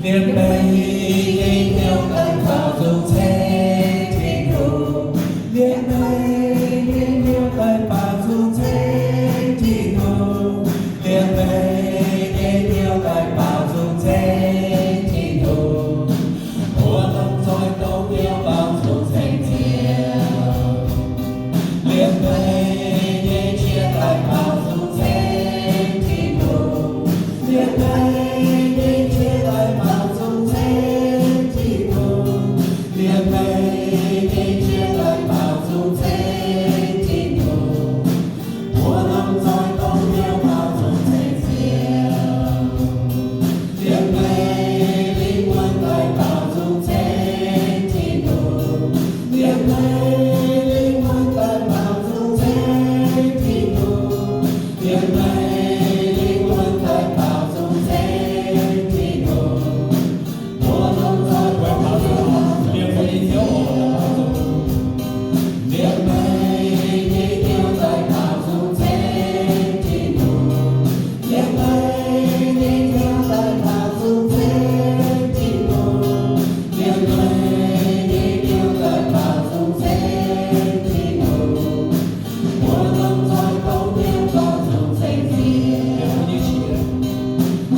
Liemh meih nyei hnyouv daaih baaux nzung ceng Tin-Hungh. Liemh meih nyei hnyouv daaih baaux nzung ceng Tin-Hungh. Liemh meih nyei hnyouv daaih baaux nzung ceng Tin-Hungh. Mbuo lomh nzoih dongh hnyouv baaux nzung ceng Ziouv. Liemh meih nyei qiex daaih baaux nzung ceng Tin-Hungh. Liemh meih nyei qiex daaih baaux nzung ceng Tin-Hungh. Liemh meih nyei qiex daaih baaux nzung ceng Tin-Hungh. Mbuo lomh nzoih dongh hnyouv baaux nzung ceng Ziouv. Liemh meih lingh wuonh daaih baaux nzung ceng Tin-Hungh. Liemh meih lingh wuonh daaih baaux nzung ceng Tin-Hungh. Liemh meih lingh wuonh daaih baaux nzung ceng Tin-Hungh. Mbuo lomh nzoih dongh hnyouv baaux nzung ceng Ziouv oc. Liemh meih nyei hnyouv daaih baaux nzung ceng Tin-Hungh. Liemh meih nyei hnyouv daaih baaux nzung ceng Tin-Hungh. Liemh meih nyei hnyouv daaih baaux nzung ceng Tin-Hungh. Mbuo lomh nzoih dongh hnyouv baaux nzung ceng Ziouv.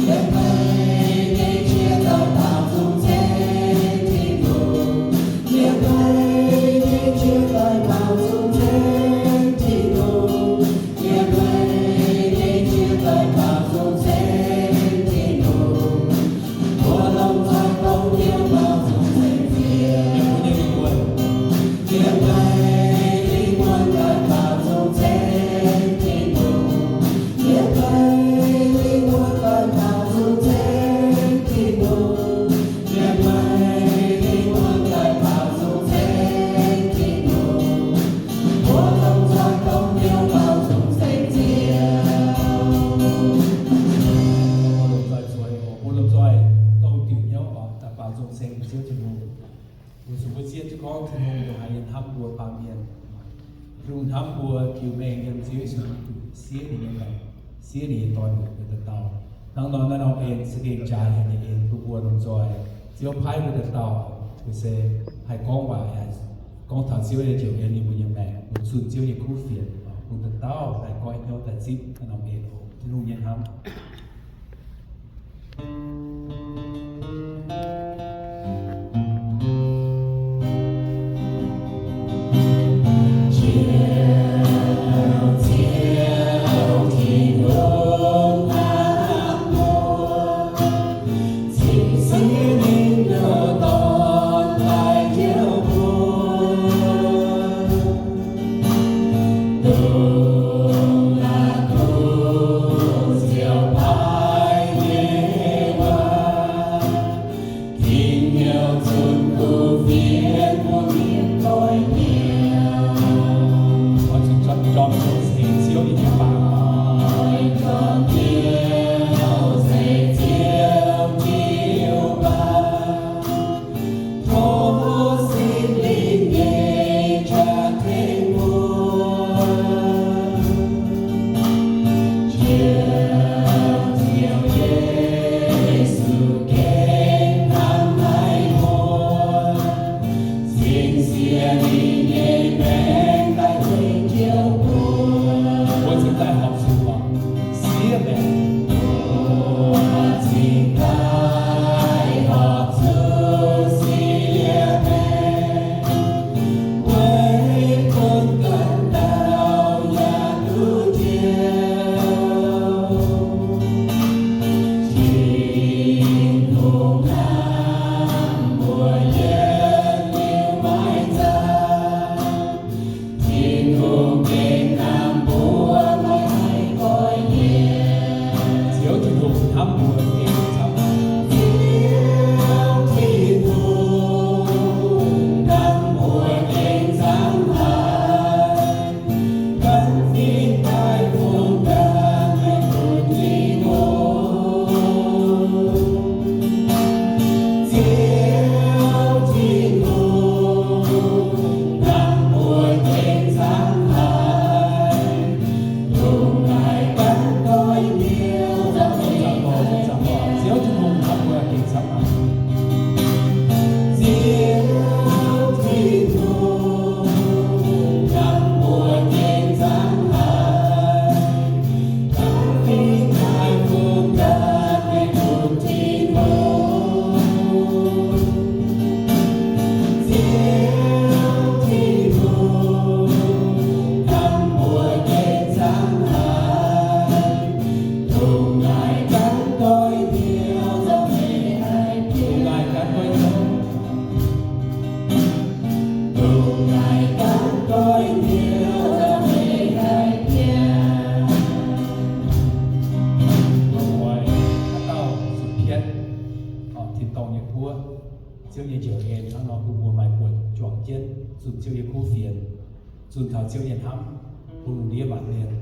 Liemh meih nyei qiex daaih baaux nzung ceng Tin-Hungh. Liemh meih nyei qiex daaih baaux nzung ceng Tin-Hungh. Liemh meih nyei qiex daaih baaux nzung ceng Tin-Hungh. Mbuo lomh nzoih dongh hnyouv baaux nzung ceng Ziouv. Liemh meih lingh wuonh daaih baaux nzung ceng Tin-Hungh. Liemh meih lingh wuonh daaih baaux nzung ceng Tin-Hungh. Liemh meih lingh wuonh daaih baaux nzung ceng Tin-Hungh. Mbuo lomh nzoih dongh hnyouv baaux nzung ceng Ziouv. Mbuo lomh nzoih zueiz oc. Mbuo lomh nzoih dongh diuc hnyouv oc, daaih baaux nzung ceng Ziouv Tin-Hungh. Weic zuqc mbuo zien jienv gorngv Tin-Hungh yaac haih hnamv mbuo baamh mienh. Tin-Hungh hnamv mbuo jiu-baang yiem Ziouv Yesu Giduc, siev ninh nyei maengc, siev ninh nyei Dorn-Lingc daaih dauh. Hnangv nor naaiv norm en se gengh jaaix haic nyei en bun mbuo lomh nzoih. Ziouv paaiv mbuo daaih dauh, weic se haih gorngv waac, haih gorngv taux Ziouv nyei njoux en yiem mbuo nyei maengc, bun zunh Ziouv nyei kuv fienx, bun dauh dauh haih goiv hnyouv daaih zipv naaiv norm en oc. Tin-Hungh nyei hnamv. tin-dorngh nyei guoqv, Ziouv nyei njoux en hnangv nor bun mbuo maaih buonc juangc jienv zunh Ziouv nyei kuv fienx, zunh taux Ziouv nyei hnamv, bun lungh ndiev maanc mienh.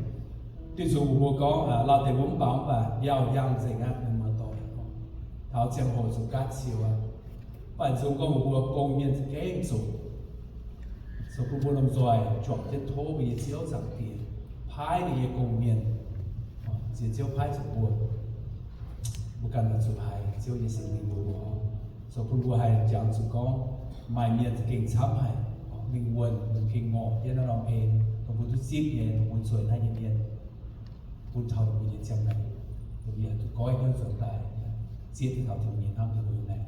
Diuh nzungh mbuo gorngv, lauh deix mbuo mv baac, mv baac mbiauh hiaang nzengc aqv, mienh muoz-doic. Taux ziangh hoc zuqc gaatv siouc aqv. Mv baac nzungh gorngv mbuo gong mienh za'gengh zuqc, zoux bun mbuo lomh nzoih juangc jienv tov mbuo nyei Ziouv Zaangc Diex paaiv ninh nyei gong mienh, ziex Ziouv paaiv zuqc mbuo, mbuo ganh zuqc haiz Ziouv nyei Singx Lingh mbuox mbuo, zoux bun mbuo haih jangx zuqc gorngv maaih mienh za'gengh camv haic, mingh wuonh mingh gengh ngorc jienv naaiv norm en, dongh mbuo duqv zipv nyei, dongh mbuo zueiz naaiv nyei mienh, bun taux ninh mbuo nyei ziangh maengc, ninh mbuo yaac duqv goiv hnyouv nzuonx daaih, zieqv duqv taux Tin-Hungh nyei hnamv yiem mbuo nyei maengc.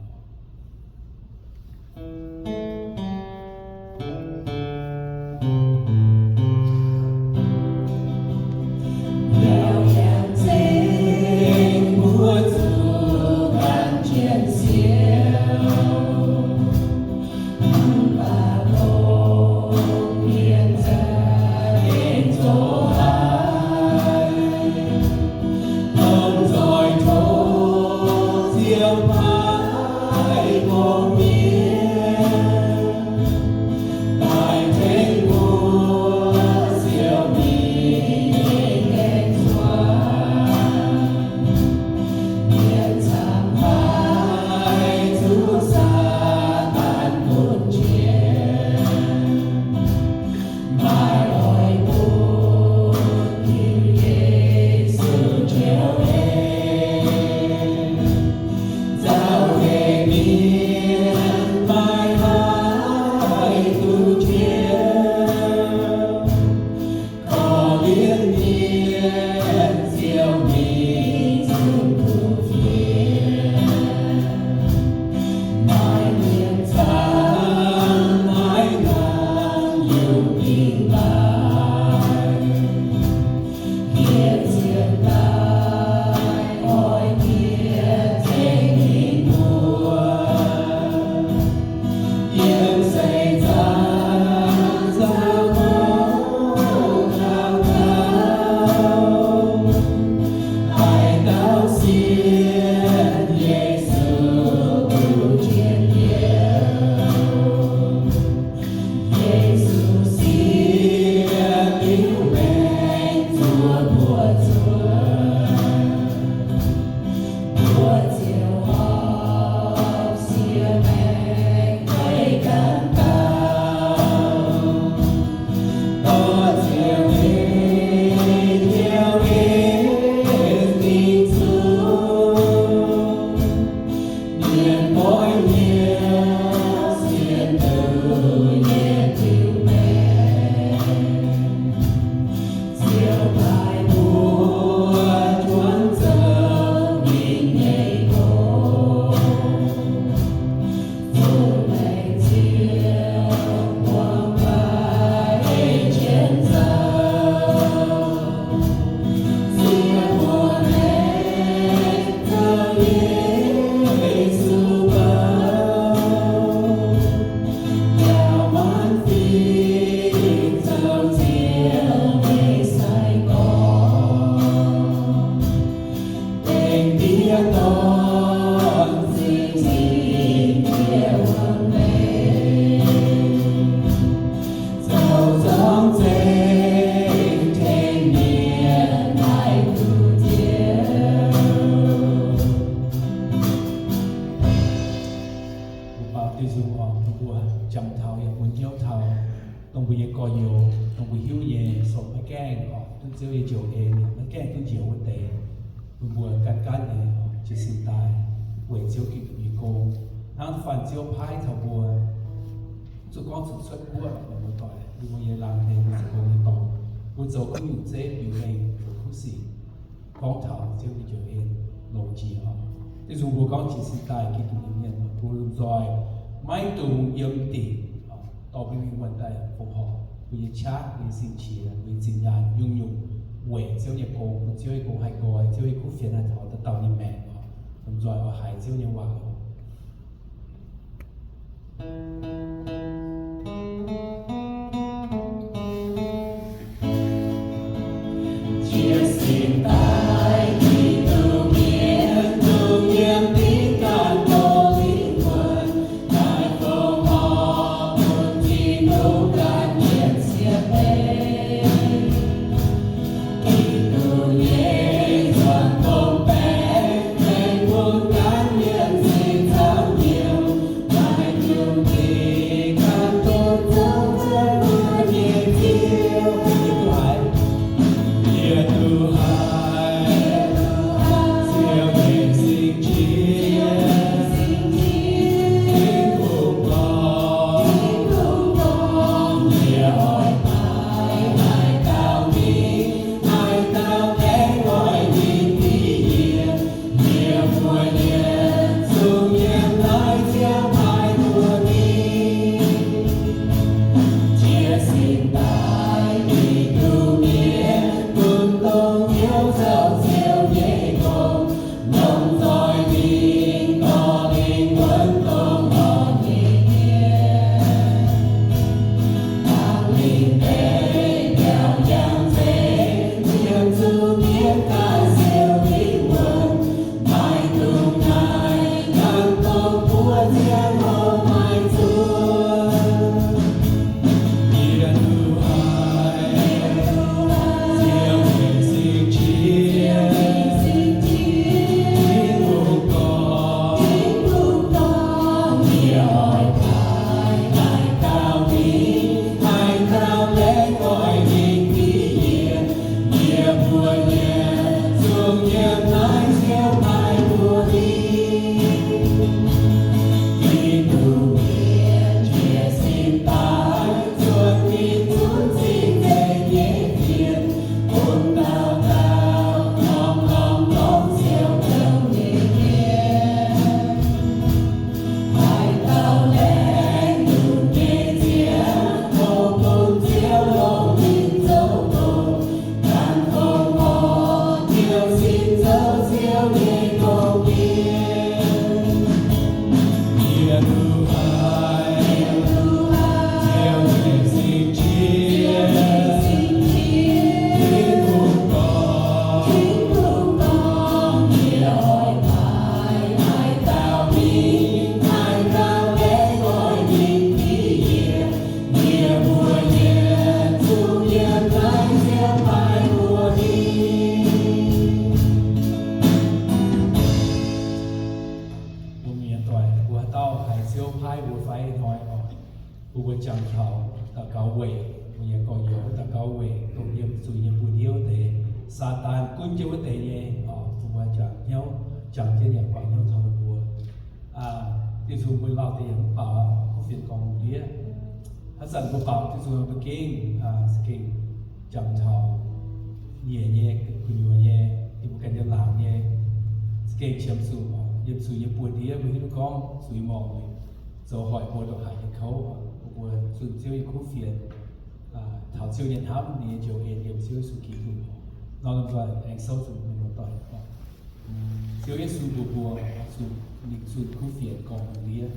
Mbuo baaux diuh nzung oc, mbuo jangx taux yaac mbuo hnyouv taux dongh mbuo nyei gorx-youz, dongh mbuo hiuv nyei, sou maiv gaengh oc, duqv Ziouv nyei njoux en, maiv gaengh duqv njoux wuov deix, bun mbuo gaatv gaatv nyei oc, jiez sin daaih weic Ziouv Giduc nyei gong, hnangv fanh Ziouv paaiv taux mbuo, zuqc gorngv zuqc cuotv guoqv, mienh muoz-doic, yiem mbuo nyei laangz hlen, mbuo zoux gong nyei dorngx, mbuo zoux kuv nyungc zeiv, mbuo mengh zoux kuv sic. Gorngv taux Ziouv nyei njoux en longx jiex oc. Diuh nzung mbuo gorngv jiez sin daaih Giduc nyei mienh, mbuo lomh nzoih maiv dungx yiem dinc, dorh mbuo nyei muonh daaih fongc horc, mbuo nyei qaqv, mbuo nyei sin-qiex, mbuo nyei zinh nyaanh, nyungc-nyungc weic Ziouv nyei gong, bun Ziouv nyei gong haih nqoi, Ziouv nyei kuv fienx haih taux dauh dauh nyei maengc oc. Lomh nzoih oix haiz Ziouv nyei waac oc. Jiez sin daaih Giduc mienh, dongh yiem dingc ganh dongh Ziouv paaiv mbuo fai hnoi oc, bun mbuo jangx taux daux gaux weic mbuo nyei gorx-youz, daux gaux weic dongh yiem zuiz nyei buoz-ndiev wuov deix, Saadaan gunv jienv wuov deix nyei oc, bun mbuo jangx hnyouv, jangx jienv yaac guangc hnyouv taux ninh mbuo. Diuh nzung mbuo lauh deix yaac mv baaux kuv fienx gorngv lungh ndiev. Haaix zanc mbuo baaux diuh nzung mbuo gengh za'gengh jangx taux nyiec nyei, gu'nyuoz nyei, yie mbuo ganh nyei laangz nyei, za'gengh qiemx zuqc yiem zuiz nyei buoz-ndiev, mbuo hiuv duqv gorngv zuiz morngh zoux hoic mbuo ndongc haaix nyei kouv. Mbuo zunh Ziouv nyei kuv fienx, taux Ziouv nyei hnamv, ninh nyei njoux en yiem Ziouv Yesu Giduc. Nor lomh nzoih aengx souv zuqc mienh muoz doic. Ziouv Yesu mbuox mbuo zuqc mingh zunh kuv fienx gorngv lungh ndiev.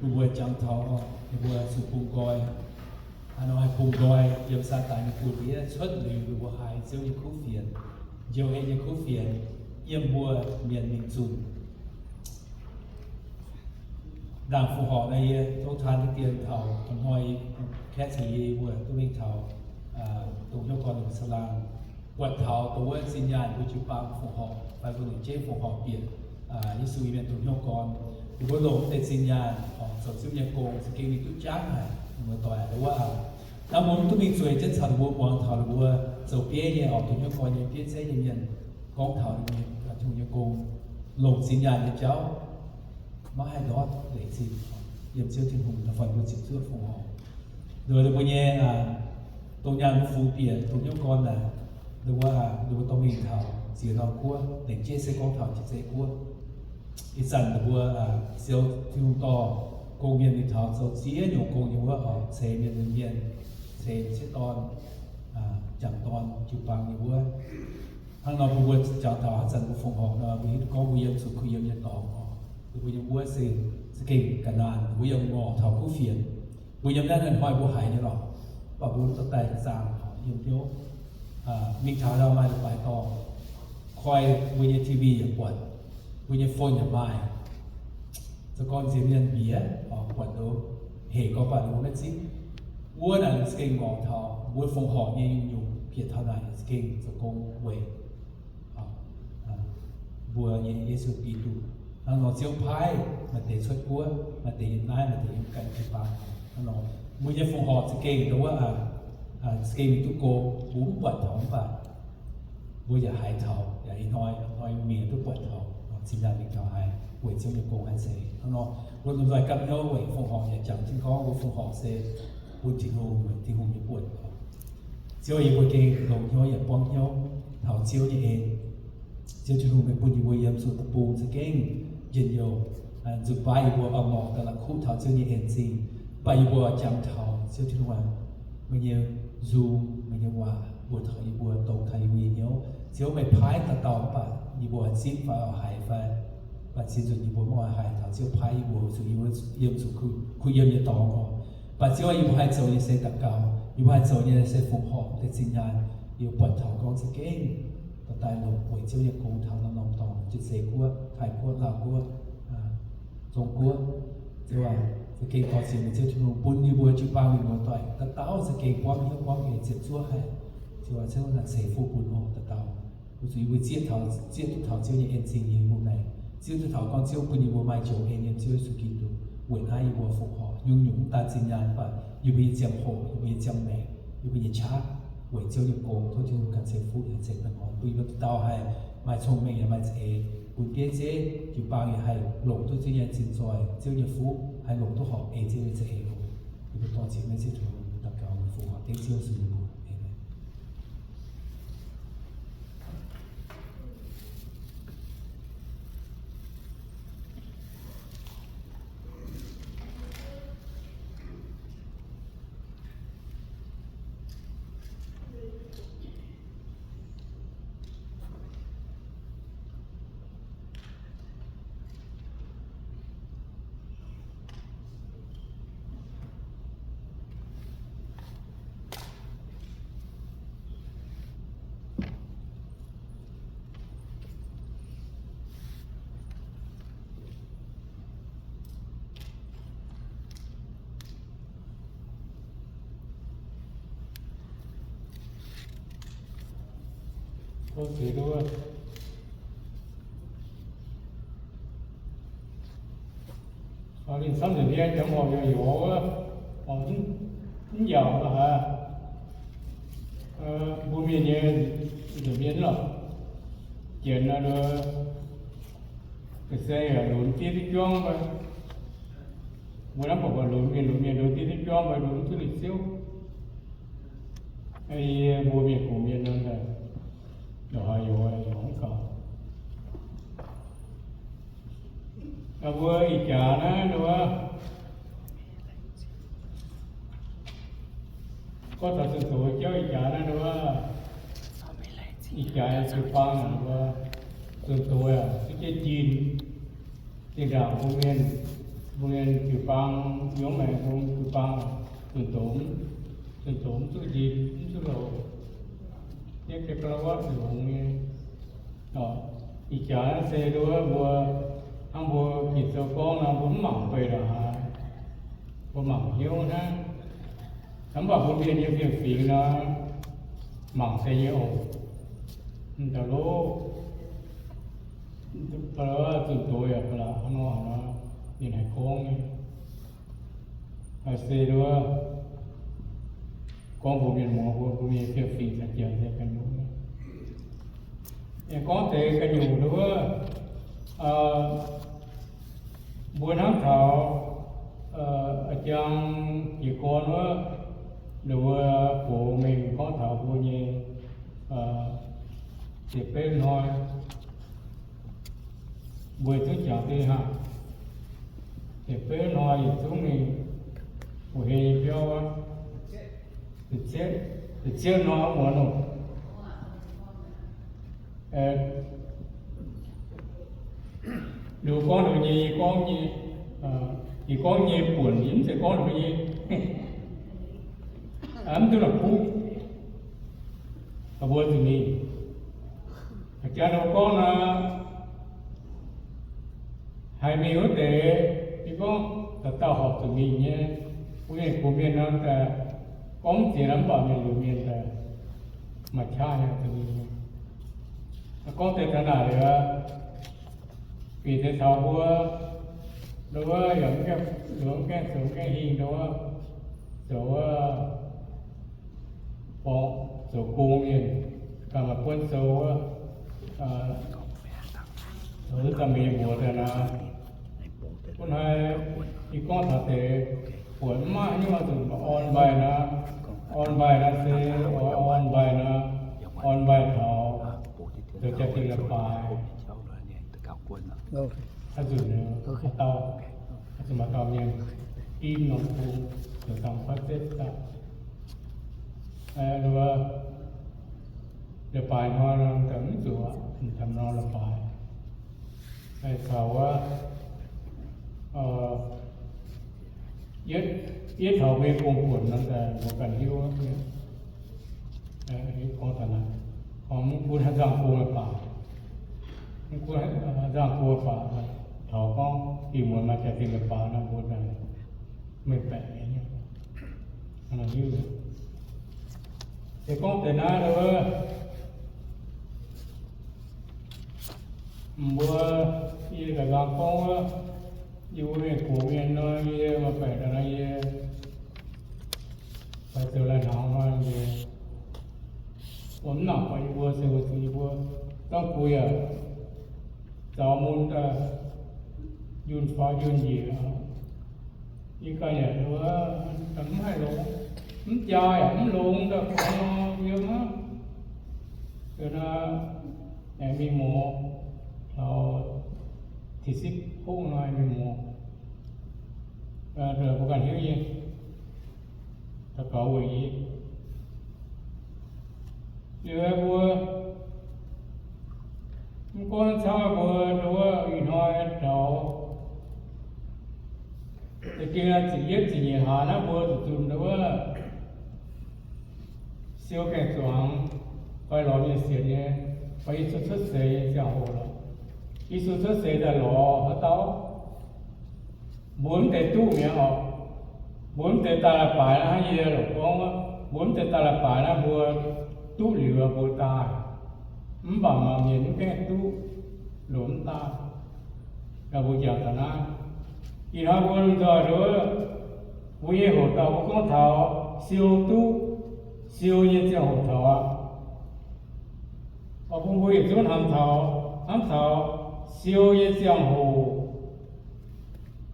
Mbuo jangx taux ninh mbuo zuqc bungx nqoi. Hnangv nor haih bungx nqoi yiem Saadaan nyei buoz-ndiev cuotv liuz, ninh mbuo haiz Ziouv nyei kuv fienx, njoux en nyei kuv fienx, yiem mbuo mienh mingh zunh. Ndaangc fongc horc naaiv yie tov taan deix dien taux hnoi, kaeqv caux yie mbuo duqv mingh taux dongh hnyouv gorn longc saalaangh, buatc taux dongh wuov zinh nyaanh mbuo jiu-baang fongc horc fai mbuo longc jeiv fongc horc bieqc Yesu Mienh dongh hnyouv gorn. Ninh mbuo longc deix zinh nyaanh zoux Ziouv nyei gong, za'gengh ninh duqv jangv haic, muoz-doic, dongh wuov hnangv mbuo mv duqv mingh zueiz jienv caux ninh mbuo muangx taux ninh mbuo zoux bieiv nyei, oix dongh hnyouv gorn nyei bieiv zeiv nyei mienh gorngv taux ninh mbuo nyei gong, longc zinh nyaanh nyei jauv, maiv haih ndortv leic zinh yiem Ziouv Tin-Hungh da'faanh mbuo ziepc zuoqv fongc horc. Nduov ninh mbuo nyei dongh nyaanh mbuo fungx bieqc dongh hnyouv gorn naaic, ninh mbuo, ninh mbuo dorh mingh taux ziex norm guoqv, lengc jeiv se gorngv taux Jiex Zeiv Guoqv. Ih zanc ninh mbuo siou Tin-Hungh dorh gong mienh mingh taux zoux ziex nyungc gong nyei wuov oc, ceix mienh, mienh, ceix m'sieqv dorn, jangc dorn, jiu-baang nyei wuov. Hnangv nor mbuo, mbuo jangx taux haaix zanc mbuo fongc horc nor, mbuo hiuv duqv gorngv mbuo yiem zuqc kuh yiem nyei dorngx oc, mbuo nyei wuov se za'gengh ga'naanh, mbuo yiem ngorc taux kuv fienx. Mbuo yiem naaiv hnoi mbuo haiz nyei lorqc, mv baac mbuo mv dorh daaih zaangc oc, yiem hnyouv. Mingh taux ndau maaih leiz-baaix dorngh, koi mbuo nyei T V yaac buatc, mbuo nyei phone yaac maaih. Se gorngv nziex mienh mbiec oc, buatc ndoqv hec gorngv baac ninh mbuo maiv zipv. Wuov naaic ninh za'gengh ngorc taux mbuo fongc horc nyei nyungc-nyungc bieqc taux naaic ninh za'gengh zoux gong weic mbuo nyei Yesu Giduc. Hnangv nor Ziouv paaiv maaih deix cuotv guoqv, maaih deix yiem naaiv, maaih deix yiem ganh jiu-baang. Hnangv nor mbuo nyei fongc horc za'gengh ndau wuov, za'gengh mingh duqv go, mbuo mv buatc taux mv baac mbuo yaac haiz taux, yaac ih hnoi, hnoi mingh duqv buatc taux, zinh ndaangc mingh taux haiz weic Ziouv nyei gong haih ceix. Hnangv nor mbuo lomh nzoih gapv hnyouv weic fongc horc yaac jangx jienv gorngv mbuo fongc horc se bun Tin-Hungh, Tin-Hungh nyei buonc. Ziouv yie mbuo gengh longx hnyouv yaac buangv hnyouv taux Ziouv nyei en. Ziouv Tin-Hungh meih bun yie mbuo yiem zuqc deic-bung za'gengh njien-youh, nzunc baav yie mbuo oix morc daaih la'kuqv taux Ziouv nyei en zingh, mv baac yie mbuo jangx taux Ziouv Tin-Hungh aac, meih nyei nzung, meih nyei waac mbuox taux yie mbuo, dongh taux yie mbuo nyei hnyouv. Ziouv meih paaiv dauh dauh mv baac yie mbuo oix zipv fai oix haiz fai, mv baac ziex nzunc yie mbuo mv oix haiz taux Ziouv paaiv yie mbuo, zuqc yie mbuo yiem zuqc kuh yiem nyei dorngx oc. Mv baac Ziouv aac, yie mbuo haih zoux nyei se daux gaux, yie mbuo haih zoux nyei se fongc horc deix zinh nyaanh. Yie mbuo buatc taux gorngv za'gengh dorh daaih longc weic Ziouv nyei gong taux norm-norm dorngx, Jiex Zeiv Guoqv, Taiv Guoqv, Laauh Guoqv, Zong Guoqv. Ziouv aac, za'gengh dorh zienx meih Ziouv Tin-Hungh bun yie mbuo jiu-baang mienh muoz-doic dauh dauh za'gengh buangv hnyouv buangv eix ziepc zuoqv haic. Ziouv aac, Ziouv naaic ceix fuqv bun oc dauh dauh. Weic zuqc yie mbuo zieqv taux, zieqv duqv taux Ziouv nyei en zingh nyei mbuo maengc, zieqv duqv taux gorngv Ziouv bun yie mbuo maaih njoux en yiem Ziouv Yesu Giduc. Weic naaiv yie mbuo fongc horc nyungc-nyungc mv daan zinh nyaanh mv baac yie mbuo nyei ziangh hoc, yie mbuo nyei ziangh maengc, yie mbuo nyei qaqv, weic Ziouv nyei gong, tov Tin-Hungh ganh ceix fuqv yaac ceix baengh orn bun yie mbuo dauh dauh haih maaih cong-mengh yaac maaih za'eix, bun bieiv zeiv jiu-baang yaac haih longc duqv Ziouv nyei zinh zoih, Ziouv nyei fuqv haih longc duqv horpc ei Ziouv nyei za'eix oc. Yie mbuo dorh zienx meih Ziouv Tin-Hungh daux gaux fongc horc dengv Ziouv Yesu nyei mbuox. Aamen. Có thể đúng không? Ninh camv nzengc mienh jangx horc yaac yaac wuov, mv yaac haiz mbuo mienh nyei nzengc mienh lorqc, jienx ga'sie yaac lunx diev duqv juangv fai, mbuo naaiv buatc lunx mienh, lunx mienh lunx diev duqv juangv fai, lunx duqv lui-ziouv. Yie mbuo mienh gox mienh nor, haiz yaac haiz mv gaux. Mbuo ih jaax naaiv nduov, gorngv taux zunh doz jauv ih jaax naaiv nduov, ih jaax jiu-baang nduov, zunh doz yaac duqv jienv njien. Zinh ndaangc mbuo mienh, mbuo mienh jiu-baang, yungz maengx mbuo jiu-baang, zunh doz, zunh doz mv zuqc njien, mv zuqc louc, yietv ga'lauv wuov longx nyei. Ih jaax naaiv se nduov mbuo, hnangv mbuo Ging-Sou gorngv nor, mbuo mv mangc beic lorqc haic, mbuo mangc hnyouv hnangv. Mv baac mbuo mienh nyei fiem-fingx nor, mangc se nyei oc. Mv daaih loh, zunh doz yaac ba'laqc hnangv nor, mienh haih gorngv nyei. Haiz se nduov, gorngv mbuo mienh muoz mbuo, mbuo mienh fiem-fingx caux jienv se ganh nyungc. Aengx gorngv deix ganh nyungc nduov, mbuo hnamv taux a'jang jiez gorn wuov, nduov mbuo gox mengh Da'beiv hnoi mbuo zungv jangx deix haic. Da'beiv hnoi yietc zungv mingh buoz-hei nyei biauv aqv. Da'cietv hnoi muonz oc. Liuz gorngv nduqc nyei, yie gorngv nyei, yie gorngv nyei buonc, yie mv zeiz gorngv nduqc nyei. Mv duqv la'kuqv. Mbuo zuqc mingh. Jangx nor gorngv nor, haiz mingh wuov deix, yie gorngv dauh dauh horpc zuqc mingh nyei. Mbuo mienh gox mienh nor, gorngv mv ziex nor mv baac mienh lunx mienh daaih maaih qaqv nyei zuqc mingh. Gorngv deix taux naaic liuz, bieqc deix taux mbuo, ndo wuov yaac mv gaengh, mv gaengh zoux, mv gaengh hingh ndo wuov, zoux wuov, zoux gong mienh, ganh maaih buonv zoux wuov, zoux za'meix mbuox daaih naaiv. Gunv hnoi yie gorngv taux deix buatc mv maaih haaix nyungc oix zuqc orn-mbaih naaiv. Orn-mbaih naaiv se oix orn-mbaih naaiv, orn-mbaih taux zoux jaa-dingh leiz-baaix. Haaix nzunc haaix dauh, haaix zuqc maaih dauh mienh ginv norm bung zoux dangh fatv setv daaih. Leiz-baaix hnoi nor, mv zuqc aqv, mv zuqc norm leiz-baaix. Caux wuov, yietv, yietv taux mbuo nyei gong-buonc nor, mbuo ganh hiuv. Gorngv mv gunv haaix nzangc gong leiz-baaix, mv gunv haaix nzangc gong leiz-baaix, taux gorngv ih muonz maaih jaa-dingh leiz-baaix nor, mbuo mengh baeqc nyei. Se gorngv deix naaiv wuov, mbuo, yie ga'nqaang gorngv wuov, yie mbuo mienh gox mienh nor, yie maaih baeqc daaih nor, yie fai zoux lai-hnaangx nor, yie mv nangc buatc yie mbuo se mbuo zuqc yie mbuo zorngv guix yaac zaux mun daaih yunh faaux yunh njiec. Yie ganh yaac mv haih longx, mv jaa yaac mv longx daaih faaux nor yiem aqv. Aengx mingh mouz, taux ti sipv hungh nor mingh mouz, mbuo ganh hiuv nyei. Daux gaux weic yie. Liuz mbuo mv gunv camv mbuo nduov ih hnoi taux za'gengh ziepc yietv ziepc nyeic hlaax naaiv mbuo zuqc zunh nduov siou gaengh zuangx fai lorz mienh sienx nyei, fai Yesu cuotv seix nyei ziangh hoc lorqc. Yesu cuotv seix daaih lorz haaix dauh? Mbuo mv deix duqv mi'aqv oc. Mbuo mv deix daaih la'baaix naaiv, yie lorqc gorngv, mbuo mv deix daaih la'baaix naaiv mbuo duqv liuz mbuo daaih. Mv baac mangc mienh mv gaengh duqv, lorz mv daaih. Mbuo jangx taux naaiv, ih hnoi mbuo lomh nzoih nduov, mbuo nyei hoc dauh mbuo gorngv taux siou duqv siou nyei ziangh hoc taux aqv. Oix bun mbuo yietc zungv hnamv taux, hnamv taux siou nyei ziangh hoc.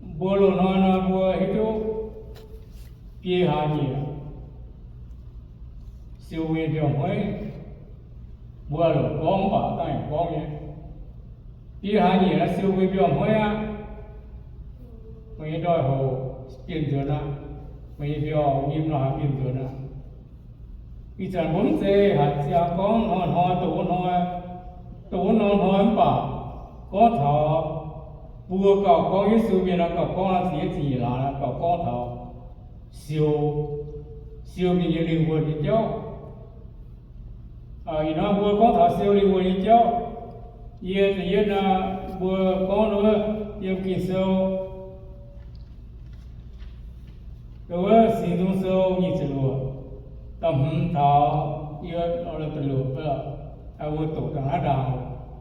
Mbuo loz-hnoi nor mbuo hiuv duqv biei hlaax nyieqc siou mbuo nyei mbiauh hmueiv. Mbuo longc gorngv mv baac dangh yaac gorngv nyei. Biei hlaax nyieqc siou mbuo nyei mbiauh hmueiv aqv. Meih nyei ndoih hoc bienh nzuonx aqv. Meih nyei mbiauh nyim lorqc haaix bienh nzuonx aqv. Ih zanc mbuo mv zeiz haiz ziangx gorngv hnoi-hnoi, dongh wuov hnoi, dongh wuov norm hnoi mv baac gorngv taux mbuo gauh gorngv Yesu mienh nor gauh gorngv ziepc yietv ziepc nyeic hlaax gauh gorngv taux siou, siou mienh nyei lingh wuonh nyei jauv. Ih hnoi mbuo gorngv taux siou lingh wuonh nyei jauv. Yie da'yietv naaiv mbuo gorngv wuov yiem Ging-Sou, wuov Singx Nzung Sou nyic ziepc luoqc, da'hmz taux yie da'luoqc, mbuo doqc daaih naaiv ndaangc,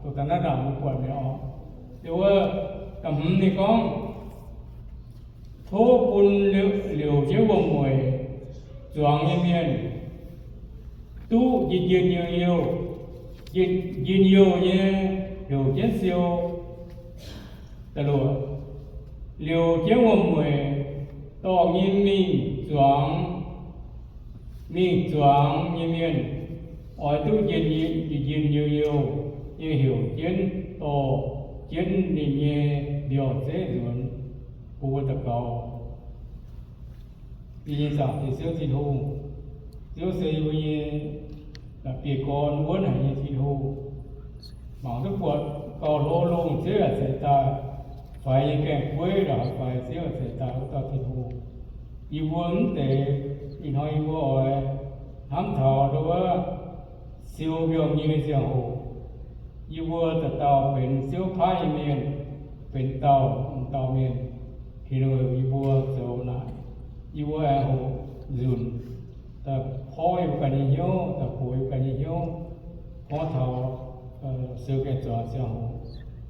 doqc daaih naaiv ndaangc mbuo buatc mi'aqv oc. Wuov da'hmz ninh gorngv, tov bun liouc jienv wuom-mueic zuangx nyei mienh duqv njien-youh, njien-youh nyei heuc jienv siou. Da'luoqc, liouc jienv wuom-mueic dorh nyim mingh zuangx, mingh zuangx nyei mienh oix duqv njien-youh youh youh nyei heuc jienv dorh jienv ninh nyei mbiorngz zeiv nzuonx bun mbuo daux gaux. Yie nyei Zaangc Diex Ziouv Tin-Hungh, Ziouv se yie mbuo nyei bieqc gorn wuonv haic nyei Tin-Hungh. Mangc duqv buatc gauh hlo lungh Ziouv yaac ceix daaih, faix nyei gaengh gueiv ndongc haaix faix Ziouv yaac ceix daaih wuov dauh Tin-Hungh. Yie mbuo mv deix, ih hnoi yie mbuo oix hnamv taux ndau wuov siou mbiorngz nyei ziangh hoc, yie mbuo dauh dauh benx Ziouv paaiv nyei mienh, benx dauh dauh mienh, Tin-Hungh heuc yie mbuo zoux naaic. Yie mbuo aengx hoqc nzunc daaih porv yie mbuo ganh nyei hnyouv, daaih gox yie mbuo ganh nyei hnyouv, gorngv taux siou gaengh zuangx ziangh hoc.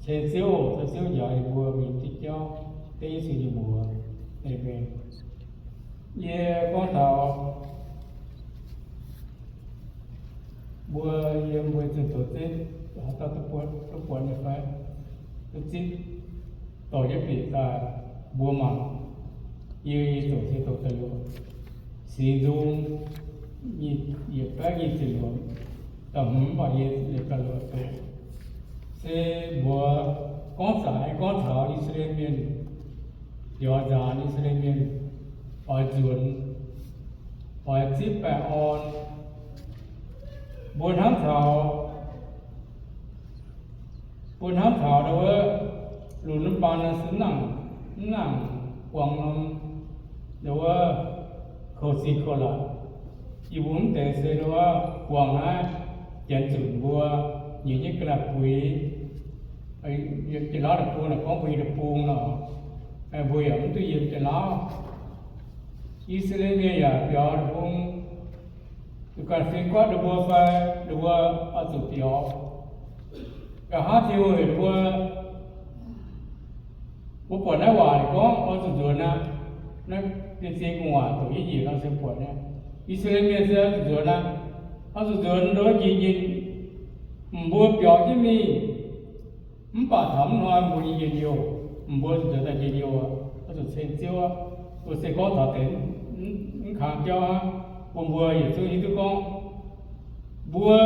Ceng Ziouv, ceng Ziouv njaaux yie mbuo mingh diuh jauv, dengv Yesu nyei mbuox. Aamen. Yie gorngv taux mbuo, yiem mbuo zunh doz zeiv, haaix dauh duqv buatc nyei fai? Duqv zipv dorh jienv bieqc daaih mbuo mangc. Yie, yie doqc se doqc da'luoqc, Singx Nzung yietc baeqv nyic ziepc luoqc, da'hmz mv baac yie liepc da'luoqc doqc. Se mbuox gorngv zaqc, gorngv taux I^saa^laa^en Mienh, biaux nzaanx I^saa^laa^en Mienh oix nzuonx, oix zipv baengh orn. Mbuo hnamv taux, mbuo hnamv taux ndau wuov lunx norm baan naaiv se mv nangc, mv nangc guangc norm, ndau wuov kouv zinh kouv laatc. Yie mbuo mv deix se ndau wuov guangc naaiv janx zunc mbuo nyiex jienv ga'naaiv buix, yiem Janx-Lauv deic-bung naaic gorngv mbuo yiem deic-bung nor, mbuo yaac mv duqv yiem Janx-Lauv. I^saa^laa^en Mienh yaac biaux deic-bung, ganh fingx guaatv ninh mbuo fai, ninh mbuo oix zuqc biaux. Nqa'haav Tin-Hungh heuc ninh mbuo, mbuo buatc naaiv waac ninh gorngv oix zuqc nzuonx aqv. Naaiv Bienh Sing gu'nguaaic doqc yietv njiec nor se buatc nyei. I^saa^laa^en Mienh se oix zuqc nzuonx aqv. Oix zuqc nzuonx nduov njiec nyienh, mbuo biaux jienv mingh. Mv baac taux mv hnoi mbuo nyei njien-youh, mbuo zuqc nzuonx daaih njien-youh, oix zuqc ceng Ziouv aqv. Mbuo se gorngv taux deix mv kang jauv aqv. Bun mbuo yietc zungv hiuv duqv gorngv mbuo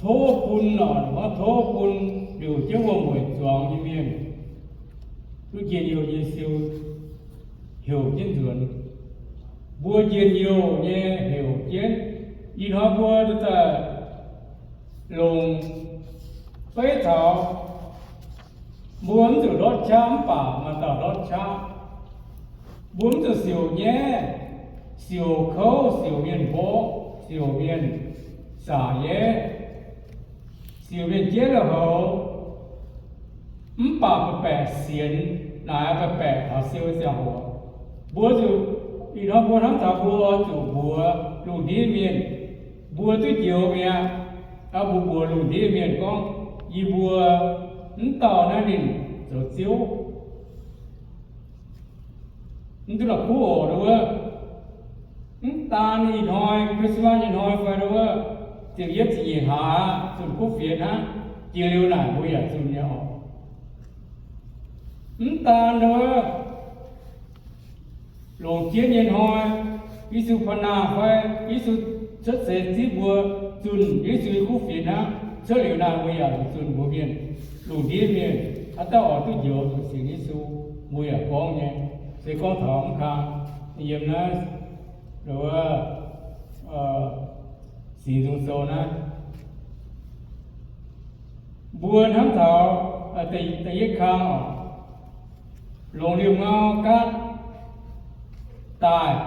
tov bun, gorngv tov bun liouc jienv wuom-mueic zuangx nyei mienh duqv njien-youh nyei siou heuc jienv nzuonx. Mbuo njien-youh nyei heuc jienv. Ih hnoi mbuo daaih longc beiv taux mbuo mv zuqc ndortv qaqv mv baac maaih dauh ndortv qaqv. Mbuo mv zuqc siouc nyaiv, siouc kouv, siouc mienh mborqv, siouc mienh zaqc yeiv, siouc mienh jeiv lui-houx, mv baac baeqc baeqc sienx, naaic baeqc baeqc taux siou ziangh hoc. Mbuo zuqc, ih hnoi mbuo hnamv taux mbuo oix zuqc mbuox lungh ndiev mienh, mbuo duqv njoux mi'aqv. Mbuo mbuox lungh ndiev mienh gorngv, yie mbuo mv dauh naaiv ninh zoux Ziouv. Mv duqv la'kuqv oc, wuov. Mv daan ih hnoi Christmas nyei hnoi fai wuov, ziepc yietv ziepc nyeic hlaax zunh kuv fienx hnangv, jiex liuz naaic mbuo yaac zunh nyei oc. Mv daan wuov, longc jienv nyei hnoi, Yesu paan-naang fai Yesu cuotv seix zipv mbuo zunh Yesu nyei kuv fienx hnangv, cuotv liuz naaic mbuo yaac zunh mbuo mienh. Lungh ndiev mienh haaix dauh oix duqv njoux zuqc sienx Yesu, mbuo yaac gorngv nyei. Se gorngv taux mv kang yiem naaiv, wuov, Singx Nzung Sou naaiv, mbuo hnamv taux da'yietv kang oc, longc liemh ngau gaatv daaih.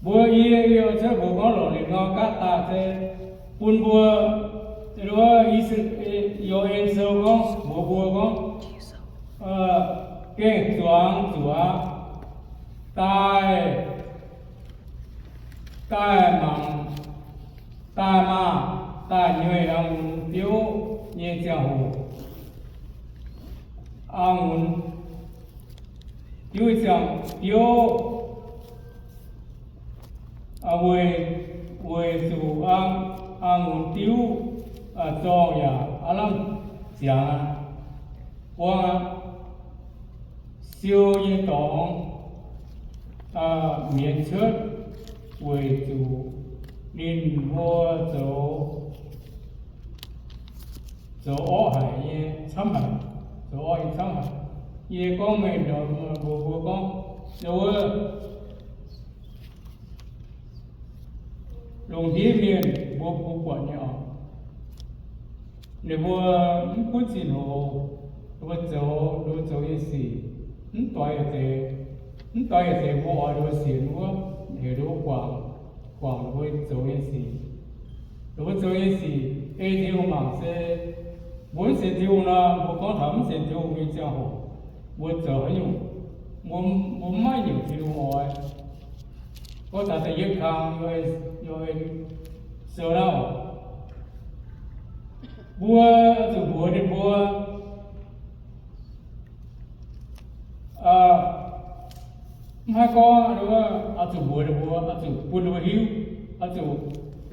Mbuo yie, yie cuotv mbuox gorngv longc liemh ngau gaatv daaih se bun mbuo, wuov, Yo^en Sou gorngv mbuox mbuo gorngv, gengh zuangx zuqc aqv. Daaih, daaih mangc, daaih maah, daaih nyueih a'ngunc biouv nyei ziangh hoc, a'ngunc biouv ziangh biouv, weic, weic zuqc a'ngunc biouv zorngh yaac aav lamh ziangx aqv. Buangv aqv. Siou nyei dorngx mienz cuotv weic zuqc Ninh mbuo zoux, zoux orqv haic nyei camv haic, zoux orqv nyei camv haic. Yie gorngv meih mbuo, mbuo gorngv, wuov lungh ndiev mienh mbuo, mbuo buatc nyei oc. Ninh mbuo mv gunv zinh hoz, ninh mbuo zoux, ninh mbuo zoux nyei sic, mv doix yietc deix, mv doix yietc deix mbuo oix ninh mbuo sienx wuov, heuc ninh mbuo guangc, guangc ninh mbuo zoux nyei sic. Ninh mbuo zoux nyei sic ei Tin-Hungh mangc se mbuo mv sienx Tin-Hungh nor, mbuo gorngv taux mv sienx Tin-Hungh nyei ziangh hoc, mbuo zoux haaix nyungc, mbuo, mbuo mv maaih nyungc Tin-Hungh oix. Gorngv taux da'yietv kang, sou naaiv, mbuo zuqc mbuox ninh mbuo, mv haih gorngv oix zuqc mbuox ninh mbuo, oix zuqc bun ninh mbuo hiuv, oix zuqc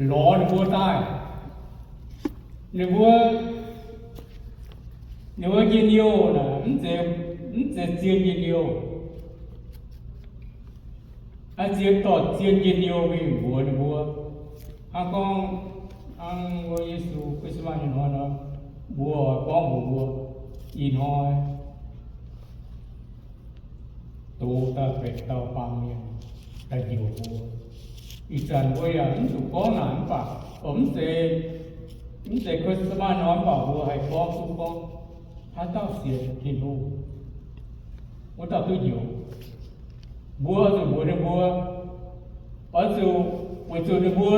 lorz ninh mbuo daaih. Ninh mbuo, ninh mbuo njien-youh naaic mv zeiz, mv zeiz zien njien-youh. Aa, zien dorh zien njien-youh mingh mbuox ninh mbuo. Hnangv gorngv, hnangv wuov Yesu Christmas nyei hnoi nor, mbuo gorngv mbuox mbuo, ih hnoi doz daaih benx dauh baamh mienh daaih njoux mbuo. Ih zanc mbuo yaac mv zuqc gorngv naaic mv baac, mv zeiz, mv zeiz Christmas hnoi mv baac mbuo haih gorngv duqv gorngv, haaix dauh sienx Tin-Hungh, wuov dauh duqv njoux. Mbuo oix zuqc mbuox ninh mbuo, oix zuqc weic zuqc ninh mbuo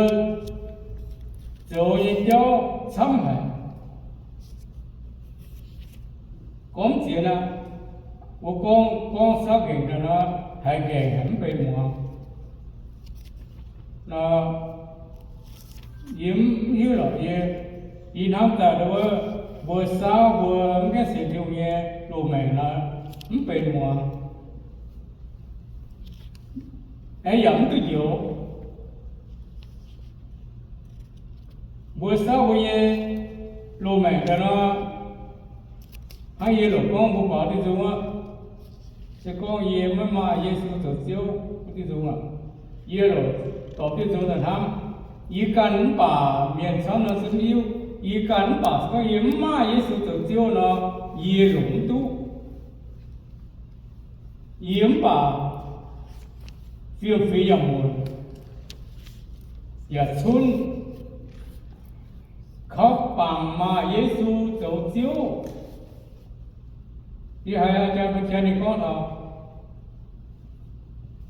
zoux nyei jauv camv haic. Gorngv ziex aqv, mbuo gorngv, gorngv saauv nqenc daaih nor, haiz nqaengc haic mv benx muangx. Nor, yie mv hiuv lorqc, yie, yie hnamv daaih wuov, mbuo saauv mbuo mv gaengh sienx Tin-Hungh nyei loz-maengc nor, mv benx muangx, aengx yaac mv duqv njoux. Mbuo saauv mbuo nyei loz-maengc daaih nor, hnangv yie lorqc gorngv mbuo baaux diuh nzung aqv. Se gorngv yie maiv maaih Yesu zoux Ziouv wuov diuh nzung aqv, yie lorqc dorh diuh nzung daaih hnamv. Yie ganh mv baac mienh camv nor se mv hiuv. Yie ganh mv baac se gorngv yie mv maaih Yesu zoux Ziouv nor, yie longc mv duqv. Yie mv baac fiem-fingx yaac muonc, yaac cunv, kauv bangc maaih Yesu zoux Ziouv. Yie haiz a'jang bu qian ninh gorngv taux,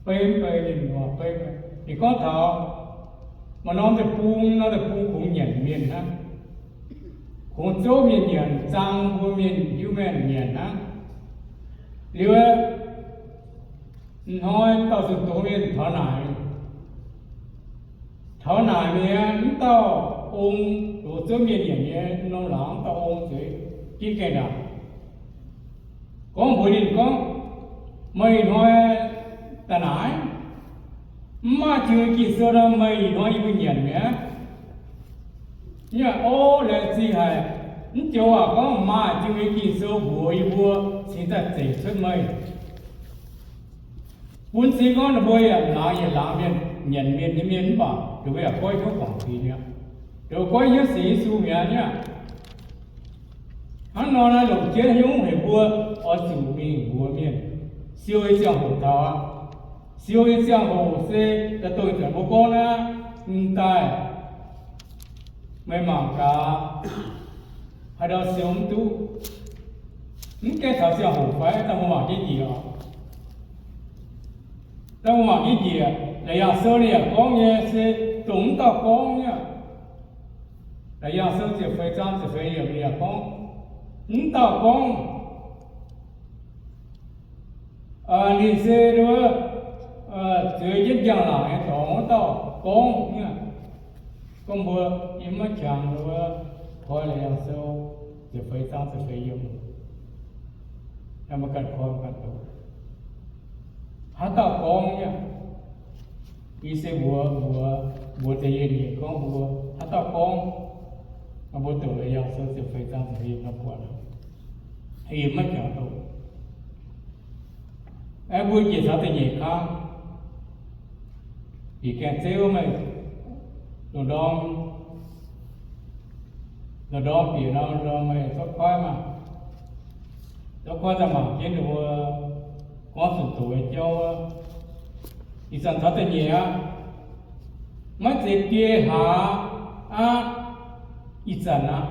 beiv mv bei ninh mbuo beiv, ninh gorngv taux maaih norm deic-bung, norm deic-bung kungx nyanc mienh hnangv, kungx zouv mienh nyanc, zang mbuo mienh hiuv mienh nyanc hnangv. Liuz, hnoi dauh zuqc dongz mienh taux naaic, taux naaic mi'aqv, mv dauh ong, loz zouv mienh nyanc nyei norm laangz mv dauh ong zuqc ginv gaengh ndaangc gorngv mbuox ninh gorngv, meih ih hnoi daaih naaic, mv maaih Tin-Hungh nyei Ging-Sou nor, meih ih hnoi yie mbuo nyanc mi'aqv. Yie ov, laengz zingh haic. Mv joux waac gorngv maaih Tin-Hungh nyei Ging-Sou mbuox yie mbuo cingx daaih zengc cuotv meih. Bun cing gorngv ninh mbuo yaac laangz yietc laangz mienh, nyanc mienh nyei mienh mv baac ninh mbuo yaac goiv hnyouv guangc zuiz mi'aqv. Ninh mbuo goiv hnyouv sienx Yesu mi'aqv niaa. Hnangv nor naaiv longc jienv hnyouv heuc mbuo oix zuqc mingh mbuox mienh. Siou nyei ziangh hoc taux aqv. Siou nyei ziangh hoc se daaih dongh ih zanc mbuo gorngv naaiv, m'daaih meih mangc gaax, haaix ndau siou mv duqv. Mv gaengh taux ziangh hoc fai daaih mbuo mangc jienv njiec oc. Daaih mbuo mangc jienv njiec, Laauc Yaangh Sou ninh yaac gorngv nyei se dongh mv dauh gorngv nyei. Laauc Yaangh Sou ziepc feix zaang ziepc feix yiemc ninh yaac gorngv, mv dauh gorngv, ninh se wuov, zueiz jienv njang-laangc nyei dorngx wuov dauh gorngv nyei. Gorngv mbuo yie maiv qangx wuov, koi Laauc Yaangh Sou ziepc feix zaang ziepc feix yiemc, mbuo ganh koi ganh doqc. Haaix dauh gorngv nyei? Yie se mbuox, mbuox, mbuox da'nyeic nyeic gorngv mbuo haaix dauh gorngv. Mbuo doqc Laauc Yaangh Sou ziepc feix zaang ziepc feix yiemc nor buatc. Yie maiv jangx doqc. Aeqv, mbuo njiec taux da'nyeic kang, yie gaengh zeiv wuov meih, Lungh ndorm, lungh ndorm bieqc nor, lungh ndorm meih zorqv kuaaiv maah, zorqv kuaaiv daaih mangc jienv ninh mbuo gorngv zuqc doqc nyei jauv wuov. Ih zanc taux da'nyeic aqv. Maiv zeiz biei hlaax aqv. Ih zanc aqv.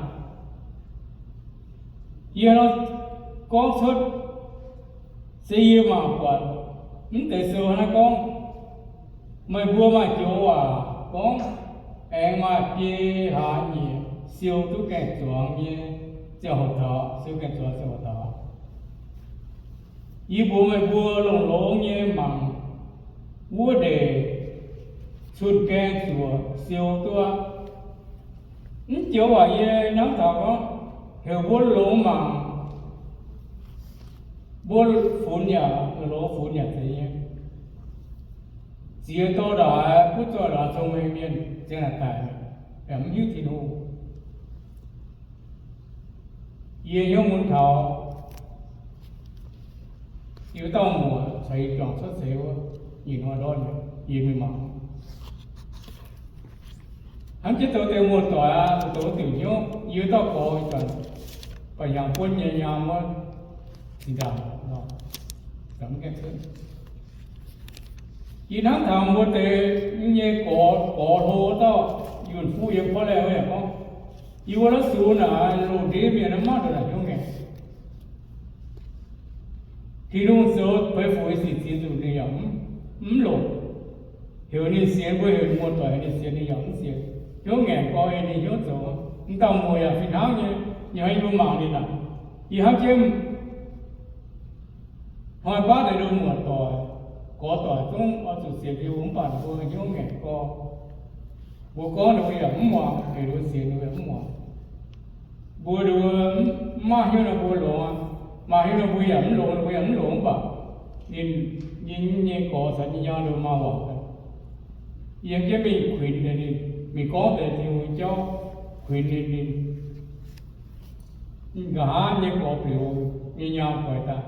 Yie nor gorngv cuotv se yie mangc buatc mv deix sou naaiv gorngv, meih mbuo maaih joux waac gorngv, aengx maaih biei hlaax nyeic siou duqv gaeng-zuangx nyei ziangh hoc taux, siou gaeng-zuangx ziangh hoc taux. Yie mbuox meih mbuo longx-longx nyei mangc wuov ndeic cun gaeng zuoqc siou duqv aqv. Mv joux waac yie hnamv taux gorngv heuc mbuo longx mangc, mbuo funx yaac longx, funx yaac zeiz nyei. Ziex dorh ndongc haaix butv zoih lorz cong-mengh mienh ziang naaic daic, yaac mv hiuv Tin-Hungh. Yie hnyouv mun taux, yie wuov dauh muoc caux yie juangc cuotv seix wuov, nyei hnoi ndortv nyei, yie mingh mangc. Hnamv jienv zoux deix muoz-doic aqv, zoux diuc hnyouv, yie wuov dauh gorx juangc, ba'hnyangx buonv nyei nyaam wuov, zinh ndaangc, za'gengh cuotv. Yie hnamv taux mbuo deix nyei gorx, gorx hlo wuov dauh, yunh fuqv yiem Portland wuov yaac gorngv, yie mbuo la'sux naaic loz-ndiev mienh maiv ndongc naaic hnyouv ngaengc. Tin-Hungh zoux feix fuc nyei sic ziex nzunc ninh yaac mv longc. Heuc ninh sienx, mbuo heuc muoz-doic ninh sienx, ninh yaac mv sienx. Hnyouv ngaengc gorx, ninh hnyouv zoux. M'dauh muoc yaac fih hnangv nyei, ninh hnoi yie mbuo mangc ninh naaic, yie hnamv jienv hnoi baav deix muoc-doic, gorx-doic zungv oix zuqc sienx Tin-Hungh, mv baac ninh mbuo hnyouv ngaengc gorx. Mbuo gorngv ninh mbuo yaac mv muangx, heuc ninh mbuo sienx ninh mbuo yaac mv muangx. Mbuo ninh mbuo mv maaih hnyouv nor mbuo longx aqv, maaih hnyouv nor mbuo yaac mv longx, ninh mbuo yaac mv longx, mv baac ninh, ninh nyei gorx caux nyei nyaam ninh mbuo maaih waac. Yiem jienv mingh kuinx ninh, mingh gorngv deix Tin-Hungh nyei jauv, kuinx ninh, ninh nqa'haav nyei gorx biux nyei nyaam guaix daaih.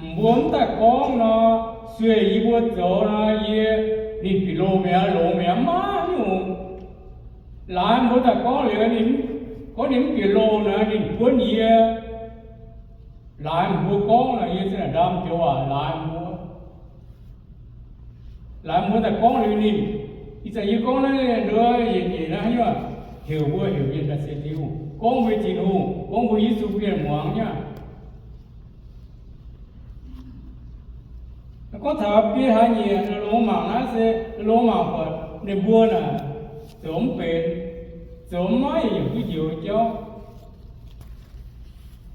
Mbuo mv daaih gorngv nor, sueih yie mbuo zoux nor, yie, ninh bieqc loh mi'aqv, longx mi'aqv, maiv nyungc. Laaix mbuo daaih gorngv liuz, ninh gorngv ninh mv bieqc loh nor, ninh buonv yie. Laaix mbuo gorngv nor, yie za'naaic ndaam joux waac laaix mbuo. Laaix mbuo daaih gorngv liuz ninh, ih zanc yie gorngv naaiv nduov yietc nyeic naaiv nyungc, heuc mbuo heuc mienh daaih sienx Tin-Hungh, gorngv mbuo Tin-Hungh, gorngv mbuo Yesu mienh muangx nyei aqv. Gorngv taux biei hlaax nyeic longx mangc naaiv se longx mangc buatc ninh mbuo naaic zoux mv benx, zoux maiv yietc nyungc duqv njoux nyei jauv.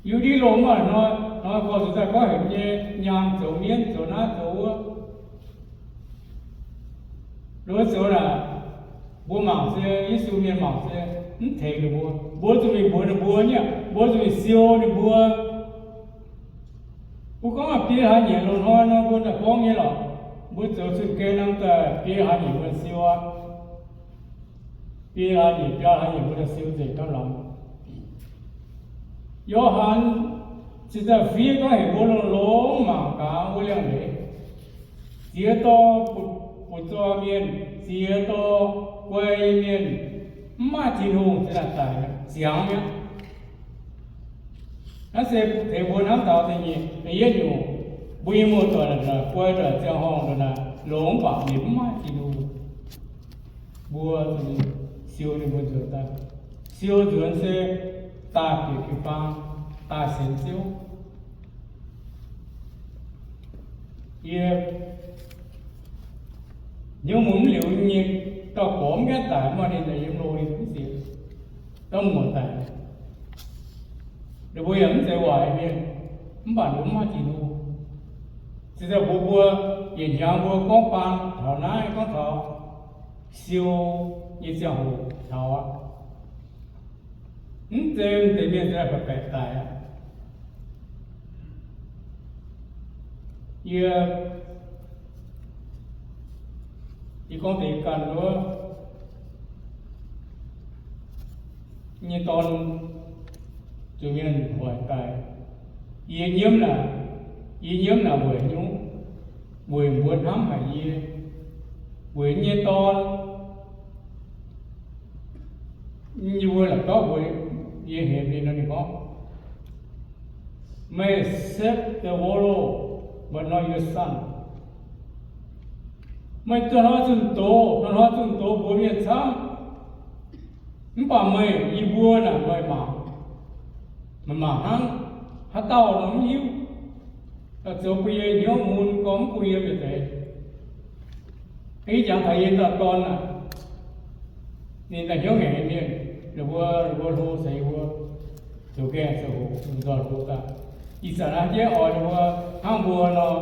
Yie ndiev loh maaih hnoi, hnoi gorx zoux daaih gorngv heuc nyei nyaam zoux mienv zoux naaiv zoux wuov. Ninh mbuo zoux naaic, mbuo mangc se, Yesu mienh mangc se mv tengx ninh mbuo. Mbuo zuqc mingh mbuox ninh mbuo nyei, mbuo zuqc mingh siou ninh mbuo. Mbuo gorngv biei hlaax nyeic loz-hnoi nor mbuo daaih gorngv nyei lorqc. Mbuo zoux cun-gaeng norm daaih biei hlaax nyeic mbuo siou aqv. Biei hlaax nyeic, biaa hlaax nyeic mbuo daaih siou nzengc gapv lamz. Yo^han cingx daaih fiev gorngv heuc mbuo longx-longx mangc gaax wuov liangx-ndeic. Ziex dorh butv-zoih mienh, ziex dorh guai nyei mienh, mv maaih Tin-Hungh, ziex daaih daic, ziangx mi'aqv. Naaiv se tengx mbuo hnamv taux da'nyeic, da'yietv nyungc, mbuo nyei muoz-doic, guai doic, ziangh horngh doic naaic, longx mv baac ninh mv maaih Tin-Hungh. Mbuo zuqc siou ninh mbuo nzuonx daaih. Siou nzuonx se daaih bieqc jiu-baang, daaih sienx Ziouv. Yie hnyouv mun mv liuz nyei, dauh gorx mv gaengh daic, maaih ninh daaih yiem loh ninh mv sienx, dauh muoc daic. Ninh mbuo yaac mv zeiz waaic mienh, mv baac ninh mbuo mv maaih Tin-Hungh. Se daaih mbuo, mbuo yietc hnyangx mbuo gorngv baan taux naaiv, gorngv taux siou nyei ziangh hoc taux aqv. Mv zeiz m'deix mienh se baeqc baeqc daic aqv. Yie, yie gorngv deix ganh wuov nyei dorn zuqc mienh hoic daic. Yie nyiemv naaic, yie nyiemv naaic weic nyungc, weic mbuo hnamv haic yie, weic nyei dorn Yie mbuo la'gauv mbuox yie hemx ninh nor, ninh gorngv, May accept the world, but not your son. Meih duqv hnoi zunh doz, hnoi-hnoi zunh doz mbuox mienh camv, mv baac meih, yie mbuo naaic meih mangc, meih mangc hnangv, haaix dauh nor mv hiuv, zoux bun yie hnyouv mun gorngv mv bun yie mienh deix. Ih jangx taux yie dauh dorn aac, ninh daaih hnyouv ngaengc mienh, ninh mbuo, ninh mbuo hlo seix yie mbuo, zoux gaengh zoux hoc, ninh mbuo hlo daaih. Ih zanc naaiv jienv oix ninh mbuo hnangv mbuo nor,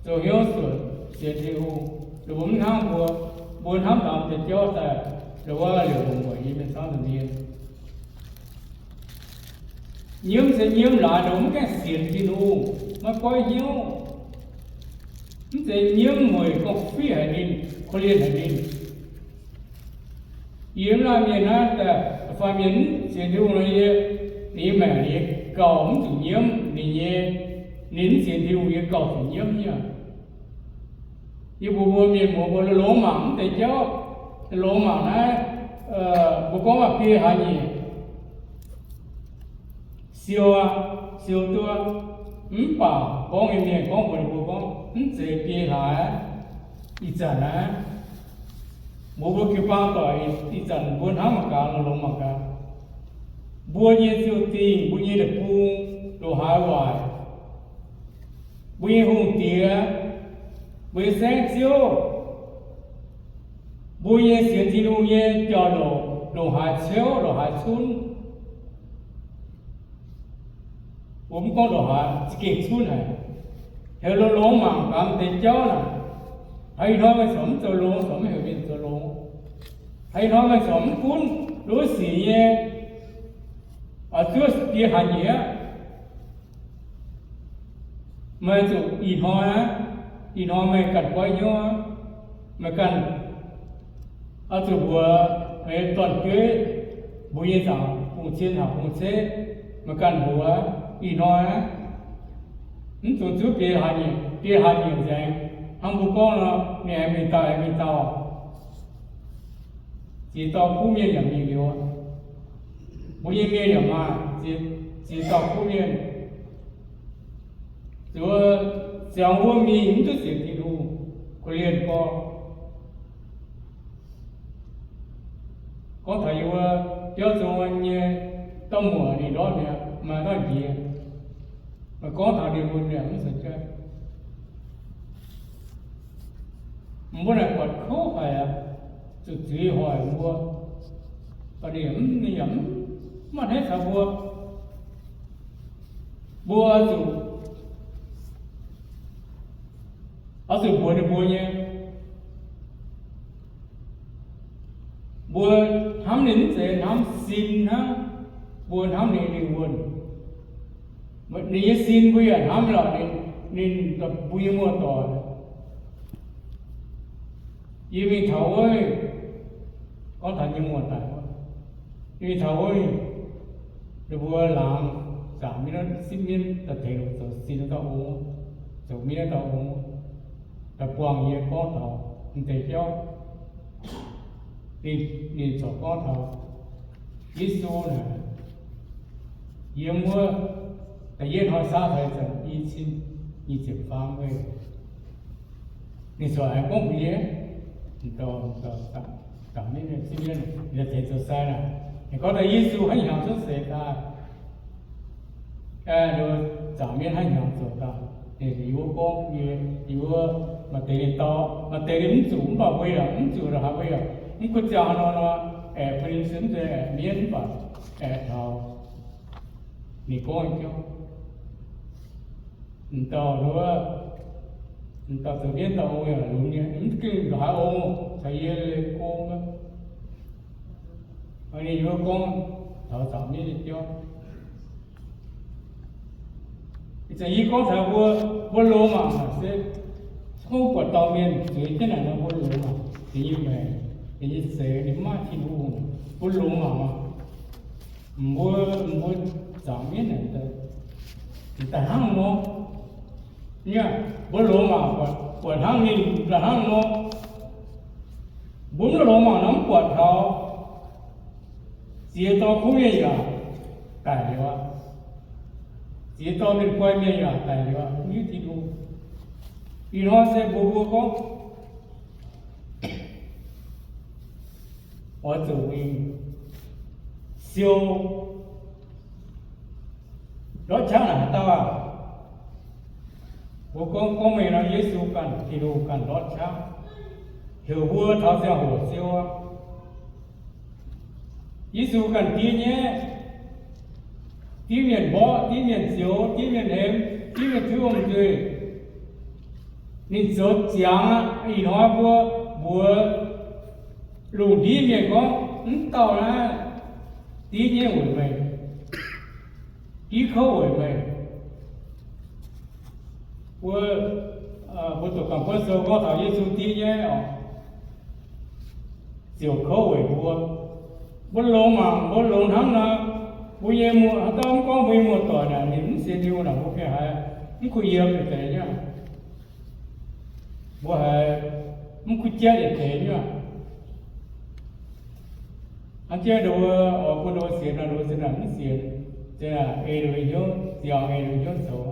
zoux hnyouv suonc sienx Tin-Hungh. Ninh mbuo mv hnangv mbuo, mbuo hnamv taux deix jauv daaih, ninh mbuo liouc longc mueic yie mienh camv nza'hmien. Nyiemv se nyiemv laaix, ninh mbuo mv gaengh sienx Tin-Hungh, maiv goiv hnyouv. Mv zeiz nyiemv mueic gorngv-fiqv haic ninh, korv-lienh haic ninh. Yie mv laanh mienh naaiv daaih, da'faanh mienh mv sienx Tin-Hungh nor, yie, ninh nyei maengc yie gauh mv zuqc nyiemv ninh nyei. Ninh mv sienx Tin-Hungh, yie gauh zuqc nyiemv nyei. Yie mbuox mbuo mienh muoz mbuo, longx mangc mv deix jauv, longx mangc naaiv, mbuo gorngv waac biei hlaax nyeic, siou, siou duqv, mv baac gorngv nyei mienh gorngv mbuox ninh mbuo gorngv, mv zeiz biei hlaax aqv. Ih zanc naaiv, mbuo mbuo jiu-baang doic, ih zanc mbuo hnamv mangc gaax, longx mangc gaax, mbuo nyei ziouc dingh, mbuo nyei deic-bung, loz-haaix waaic, mbuo nyei hungh diex, mbuo nyei saengv ziouv, mbuo nyei sienx Tin-Hungh nyei jauv-louc, loz-haaix ciouv, loz-haaix cunv, mbuo mv gorngv loz-haaix, za'gengh cunv haic. Heuc longx-longx mangc gaax deix jauv naaic. Haaix ih hnoi meih corc mv zoux longx, corc mv heuc mienh zoux longx. Haaix ih hnoi meih corc mv gunv luv sic nyei, oix zuov biei hlaax nyeic aqv. Meih zuqc ih hnoi aqv, ih hnoi meih ganh goiv hnyouv aqv. Meih ganh oix zuqc mbuox meih nyei dorn-jueiv, mbuo nyei nzaangc bung cien haac bung ceqv, meih ganh mbuox, ih hnoi aqv, mv dungx zuov biei hlaax nyeic, biei hlaax nyeic nzaengc. Hnangv mbuo gorngv nor, ninh aengx mingh dauh, aengx mingh dauh. Ziex dauh kuv mienh yaac mingh liuz, mbuo nyei mienh yaac maaih ziex, ziex dauh kuv mienh. Zuov ziangx wuov mingh mv duqv sienx Tin-Hungh, korv-lienh gorx. Gorngv taux yie mbuo biauv zong nyei dauh muoc ninh ndortv mi'aqv, maaih dauh njiec. Meih gorngv taux ninh mbuo, ninh mv caux jienv. Mbuo naaic buatc kouv haic aqv, zuqc zuiz hoic mbuo. Ninh yaac mv, ninh yaac mv maaih hneiv caux mbuo. Mbuo zuqc, oix zuqc mbuox ninh mbuo nyei. Mbuo hnamv ninh mv zeiz hnamv sin hnangv, mbuo hnamv ninh lingh wuonh. Ninh nyei sin mbuo yaac hnamv lorqc, ninh, ninh mbuo nyei muoz-doic. Yie mingh taux wuov, gorngv taux yie muoz-doic wuov, yie mingh taux wuov, ninh mbuo laangz zaangc mienv, sipv mienv daaih tengx zoux sin dauh ong, zoux mienv dauh ong, daaih buangh yie gorngv taux m'deix jauv. Ninh, ninh corc gorngv taux Yesu naaic, yiem wuov da'yietv hnoi saav taux ih zanc i cin nyic ziepc faam wuov, ninh corc aengx gorngv mbuox yie, dauh, dauh, dauh, dauh mienv, sipv mienv, ninh daaih tengx zoux sai naaic, ninh gorngv daaih Yesu haiv hnyangx cuotv seix daaih, zaangc mienv haiv hnyangx zoux daaih. Ninh yie wuov gorngv, yie wuov maaih deix ninh dau, maaih deix ninh mv zuqc, mv baac mbuo yaac mv zuqc la'haaix, mbuo yaac mv kuv ziangh nor nor, aeqv, bun ninh se mv zeiz aeqv mienv mv baac aeqv taux ninh gorngv nyei jauv. M'dauh wuov, m'dauh zoux mienv dauh ong yaac lunx nyei, mv gengh la'haaix ong caux yie leih gong aqv. Ninh yie wuov gorngv taux zaangc mienv nyei jauv. Ih zanc yie gorngv taux mbuo, mbuo loz-mangc naaic se, gorngv buatc dauh mienh zueiz jienv naaic nor, mbuo loz-mangc ninh nyei maengc, ninh nyei seix, ninh mv maaih Tin-Hungh, mbuo loz-mangc aqv. Mbuo, mbuo zaangc mienv naaic, daaih hnangv nor, mbuo loz-mangc buatc, buatc hnangv ninh daaih hnangv nor, mbuo mv loz-mangc nor mv buatc taux. Ziex dorh kuv mienh yaac daic liuz aqv. Ziex dorh mienh guai mienh yaac daic liuz aqv, mv hiuv Tin-Hungh. Ih hnoi se mbuox mbuo gorngv, oix zuqc mingh siou ndortv qaqv naaic haaix dauh aac? Mbuo gorngv, gorngv mingh nor, Yesu ganh, Tin-Hungh ganh ndortv qaqv, heuc mbuo taux ziangh hoc siou aqv. Yesu ganh diev nyei, diev mienh mborqv, diev mienh zioux, diev mienh hemx, diev mienh tiuv wuom-nzuih. Ninh zoux ziangx aqv. Ih hnoi mbuo mbuox lungh ndiev mienh gorngv, mv dauh naaiv diev nyei weic meih, diev kouv weic meih. Mbuo, mbuo doqc Ganh Buonv Sou gorngv taux Yesu diev nyei oc, ziouc kouv weic mbuo. Mbuo longx mangc, mbuo longx hnangv nor, mbuo nyei muoz, haaix dauh mv gorngv mbuo nyei muoz-doic naaic ninh mv sienx Tin-Hungh naaic, mbuo gengh haiz mv kux yiem deix nyei. Mbuo haiz mv kuv jatv yietc deix nyei. Hnangv jiex nduov, oix bun nduov sienx nor, nduov zinh ndaangc mv sienx, zinh ndaangc ei nduov hnyouv ziangx, ei nduov hnyouv zoux.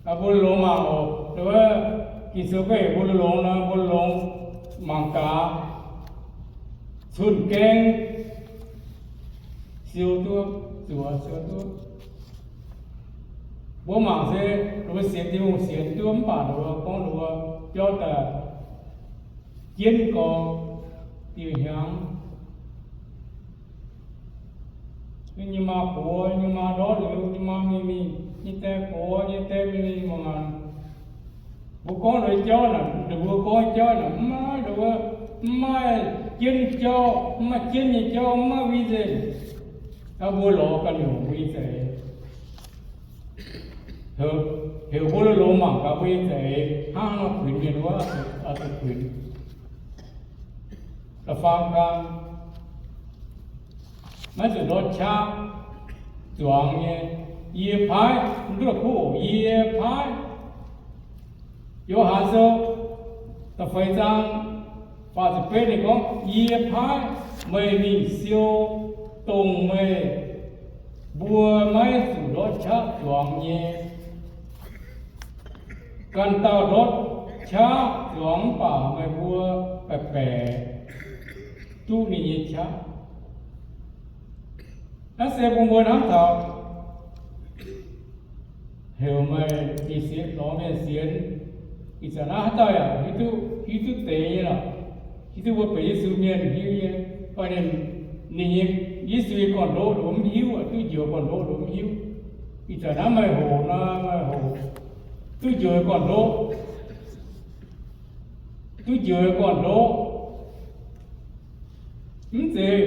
Mbuo longx mangc oc, nduov, Ging-Sou gorngv heuc mbuo longx nor, mbuo longx mangc gaax, cun-gaeng siou duqv, zuoqc siou duqv. Mbuo mangc se, mbuo sienx Tin-Hungh sienx duqv mv baac nduov gorngv nduov biauv daaih jienv gorx diuh hnyangx. Nyei maa gox, nyei maa ndortv liuz, nyei maa mingh mingh, nyei die gox, nyei die mingh mingh mangc. Mbuo gorngv nduov jauv naaic, ninh mbuo gorngv jauv naaic, mv maaih nduov, mv maaih jienv jauv, mv maaih jienv nyei jauv, mv maaih win nzengc. Mbuo lorz ganh nyungc mbuo nyei za'eix. Heuc mbuo longx mangc gaax mbuo nyei za'eix hnangv nor kuinx mienh wuov, oix zuqc kuinx. Da'faam kang, maiv zuqc ndortv qaqv zuangx nyei. Yie paaiv, mv duqv kuv oc, yie paaiv. Yo^han Sou da'feix zaang faah ziepc betv ninh gorngv, yie paaiv meih mingh siou dongh meih mbuo maiv zuqc ndortv qaqv zuangx nyei. Ganh dauh ndortv qaqv zuangx mv baac meih mbuo baeqc baeqc duqv ninh nyei qaqv. Naaiv se bun mbuo hnamv taux heuc meih mingh sienx, lorz mienh sienx. Ih zanc naaiv haaix dauh yaac hiuv duqv, hiuv duqv deix nyei lorqc. Hiuv duqv mbuo benx Yesu mienh hiuv nyei. Mv baac ninh, ninh nyei, Yesu nyei gorn-ndoqv nduov mv hiuv, duqv njoux gorn-ndoqv nduov mv hiuv. Ih zanc naaiv meih hoqc nor, meih hoqc duqv njoux gorn-ndoqv, duqv njoux gorn-ndoqv. Mv zeiz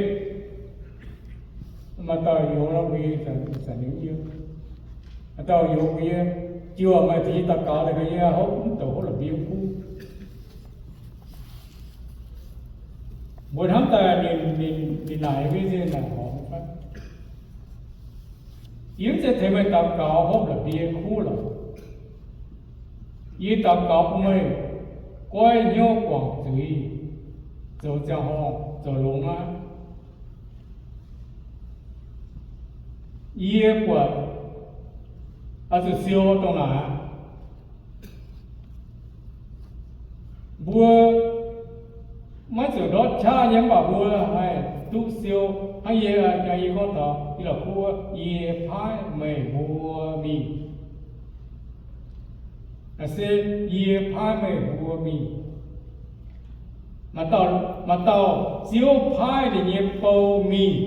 maaih dauh youz nor, mbuo nyei ih zanc, ih zanc nyei, maaih dauh youz mbuo nyei, jiu meih tengx yie daux gaux daaih, yie hopv mv douc hopv la'mbie kuv. Mbuo hnamv daaih ninh, ninh, ninh naaic nyei nzengc naaic horpc fai? Yie mv zeiz tengx meih daux gaux hopv la'mbie kuv lorqc. Yie daux gaux bun meih goiv hnyouv guangc zuiz, zoux ziangh horngh, zoux longx aqv. Yie buatc oix zuqc siou dongh naaic aqv. Mbuo maiv zuqc ndortv qaqv nyei, mv baac mbuo haih duqv siou. Hnangv yie, yie gorngv taux yie la'kuqv wuov, yie paaiv meih mbuo mingh. Naaic se yie paaiv meih mbuo mingh. Maaih dauh, maaih dauh Ziouv paaiv ninh nyei bou mingh.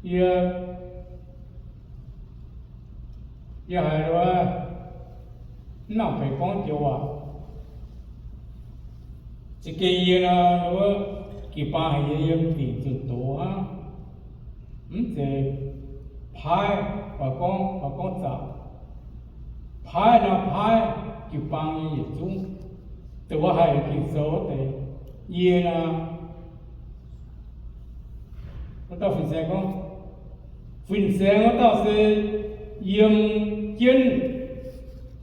Yie, yie haiz wuov, mv nangc benx gorngv joux waac. Za'gengh yie nor, wuov, jiu-baang haic nyei yiem dingc zunh doz hnangv. Mv zeiz paaiv, oix gorngv, oix gorngv zaqc. Paaiv nor paaiv jiu-baang nyei yietc zungv, dongh wuov haih Ging-Sou wuov deix. Yie nor, wuov dauh fin-saeng gorngv, fin-saeng wuov dauh se yiem jienv,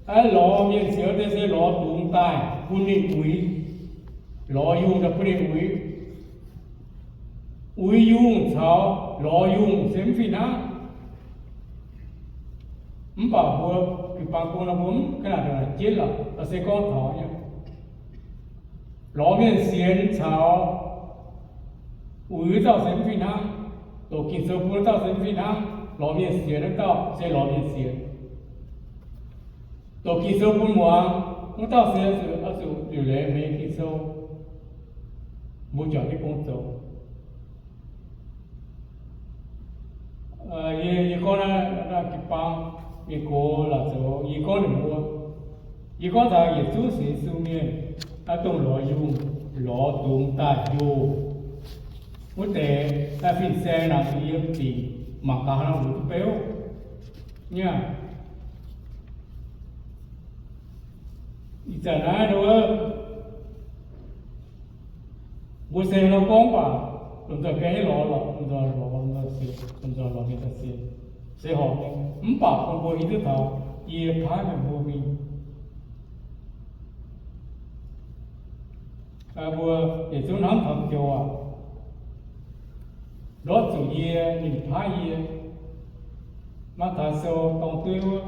aa, lorz mienh sienx wuov deix se lorz dungz daaih bun ninh uix. Lorz yungh daaih bun ninh uix. Uix yungh caux lorz yungh se mv fih hnangv. Mv baac mbuo jiu-baang bung nor mbuo mv ga'naaiv jienv lorqc, se gorngv taux nyei. Lorz mienh sienx caux uix wuov dauh se mv fih hnangv. Doqc Ging-Sou bun wuov dauh se mv fih hnangv. Lorz mienh sienx wuov dauh se lorz mienh sienx. Doqc Ging-Sou bun muangx wuov dauh se oix zuqc liuc leiz meih nyei Ging-Sou, mbuo juangc jienv gong zoux. Yie, yie gorngv naaiv jiu-baang mienh gox laaix zoux, yie gorngv ninh mbuo, yie gorngv taux yietc zungv sienx Yesu mienh, naaiv dongh lorz yungh, lorz dungz daaih heuc wuov deix, naaiv fin-saeng naaic yiem dingc mangc gaax haaix nor wuov duqv beuv nyei. Ih zanc naaiv wuov, mbuo se nor gorngv baac, lomh nzoih ga'naaiv lorz lorqc, lomh nzoih lorz, lomh nzoih sienx, lomh nzoih lorz mienh daaih sienx, se horpc nyei. Mv baac bun mbuo hiuv duqv taux yie paaiv meih mbuo mingh. Mbuo yietc zungv hnamv taux joux aac, ndortv zuqc yie, ninh paaiv yie. Matv^taai Sou dorng dueiv wuov,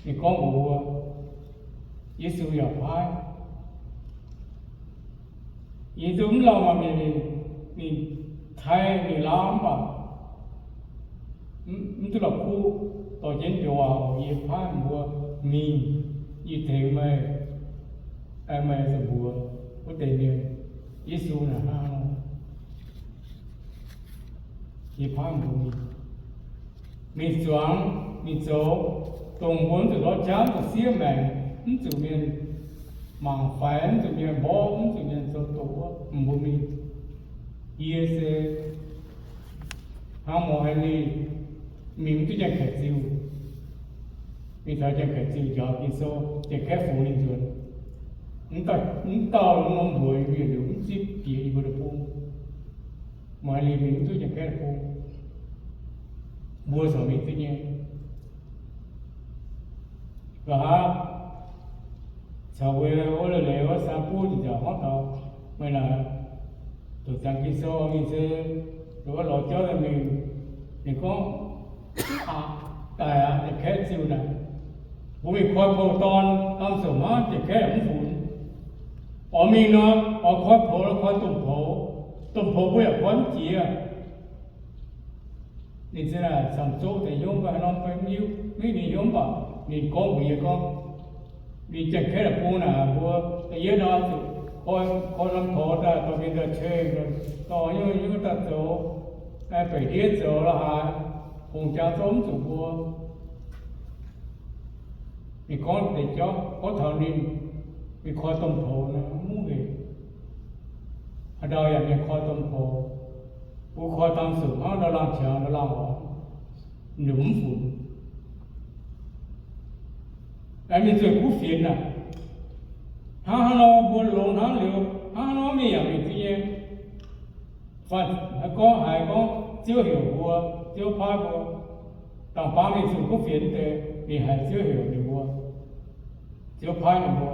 ninh gorngv mbuox mbuo, Yesu yaac paaiv. Yie zungv mv lauh maaih mienh mingh, mingh taaih mingh laauv mv baac mv duqv la'kuqv dorh jienv joux waac oc. Yie paaiv mbuo mingh, yie tengx meih, meih zuqc mbuox wuov deix mienh Yesu naaic hnangv nor. Yie paaiv mbuo mingh, mingh zuangx, mingh zoux dongh mbuo mv zuqc ndortv jauv, mv zuqc siev maengc, mv zuqc mienh mangc faix, mv zuqc mienh mborqv, mv zuqc mienh zoux doqc wuov, mbuo mingh. Yie se hnangv Morh Henry mingh mv duqv Janx-Kaeqv ziuh, mingh taux Janx-Kaeqv ziuh njaaux Ging-Sou, Janx-Kaeqv fungx ninh nzuonx. Mv dauh, mv dauh norm mbuox yie mbuo yietc liuz mv zipv bieqc yie mbuo deic-bung. Morh Henry mingh mv duqv Janx-Kaeqv deic-bung, mbuo corc mingh duqv nyei. Nqa'haav caux mbuo wuov leiz-leiz wuov saa buv ziouc hnangv taux meih naaic, doqc ziangx Ging-Sou mingh se, wuov lorz jauv daaih mingh, ninh gorngv, aqc, daic aqv, Janx-Kaeqv ziuh naaic. Mbuo mingh koi poux dorn, lamh ziouc hnangv Janx-Kaeqv yaac mv funx. Oix mingh nor, oix koi poux, koi domh poux. Domh poux mbuo yaac koi mv jiex. Ninh se naaic camv-zoqv deix hnyouv, mv baac haaix norm fai mv hiuv, mv hiuv ninh hnyouv, mv baac ninh gorngv mbuox yie gorngv, ninh Janx-Kaeqv deic-bung naaic mbuo da'yietv nor zuqc koi, koi norm poux daaih dorh mienh daaih ceng, dorh hnyouv hnyouv daaih zoux, beic ndiev zoux la'haaix, hungh jaa zorqv mv zuqc mbuo. Ninh gorngv deix jauv, gorngv taux ninh mingh koi domh poux nor, mv hec. Haaix ndau yaac mingh koi domh poux. Mbuo koi dangh suqc hnangv ndau laangh qangx ndau laangh oix, ninh mv funx. Aengx mingh zueih kuv fienx naaic, hnangv haaix nor mbuo longx hnangv liuz, hnangv haaix nor mingh yaac mingh duqv nyei. Fai gorngv haiz gorngv Ziouv heuc mbuo, Ziouv paaiv mbuo, dangh baav mingh zunh kuv fienx deix, ninh haiz Ziouv heuc ninh mbuo, Ziouv paaiv ninh mbuo,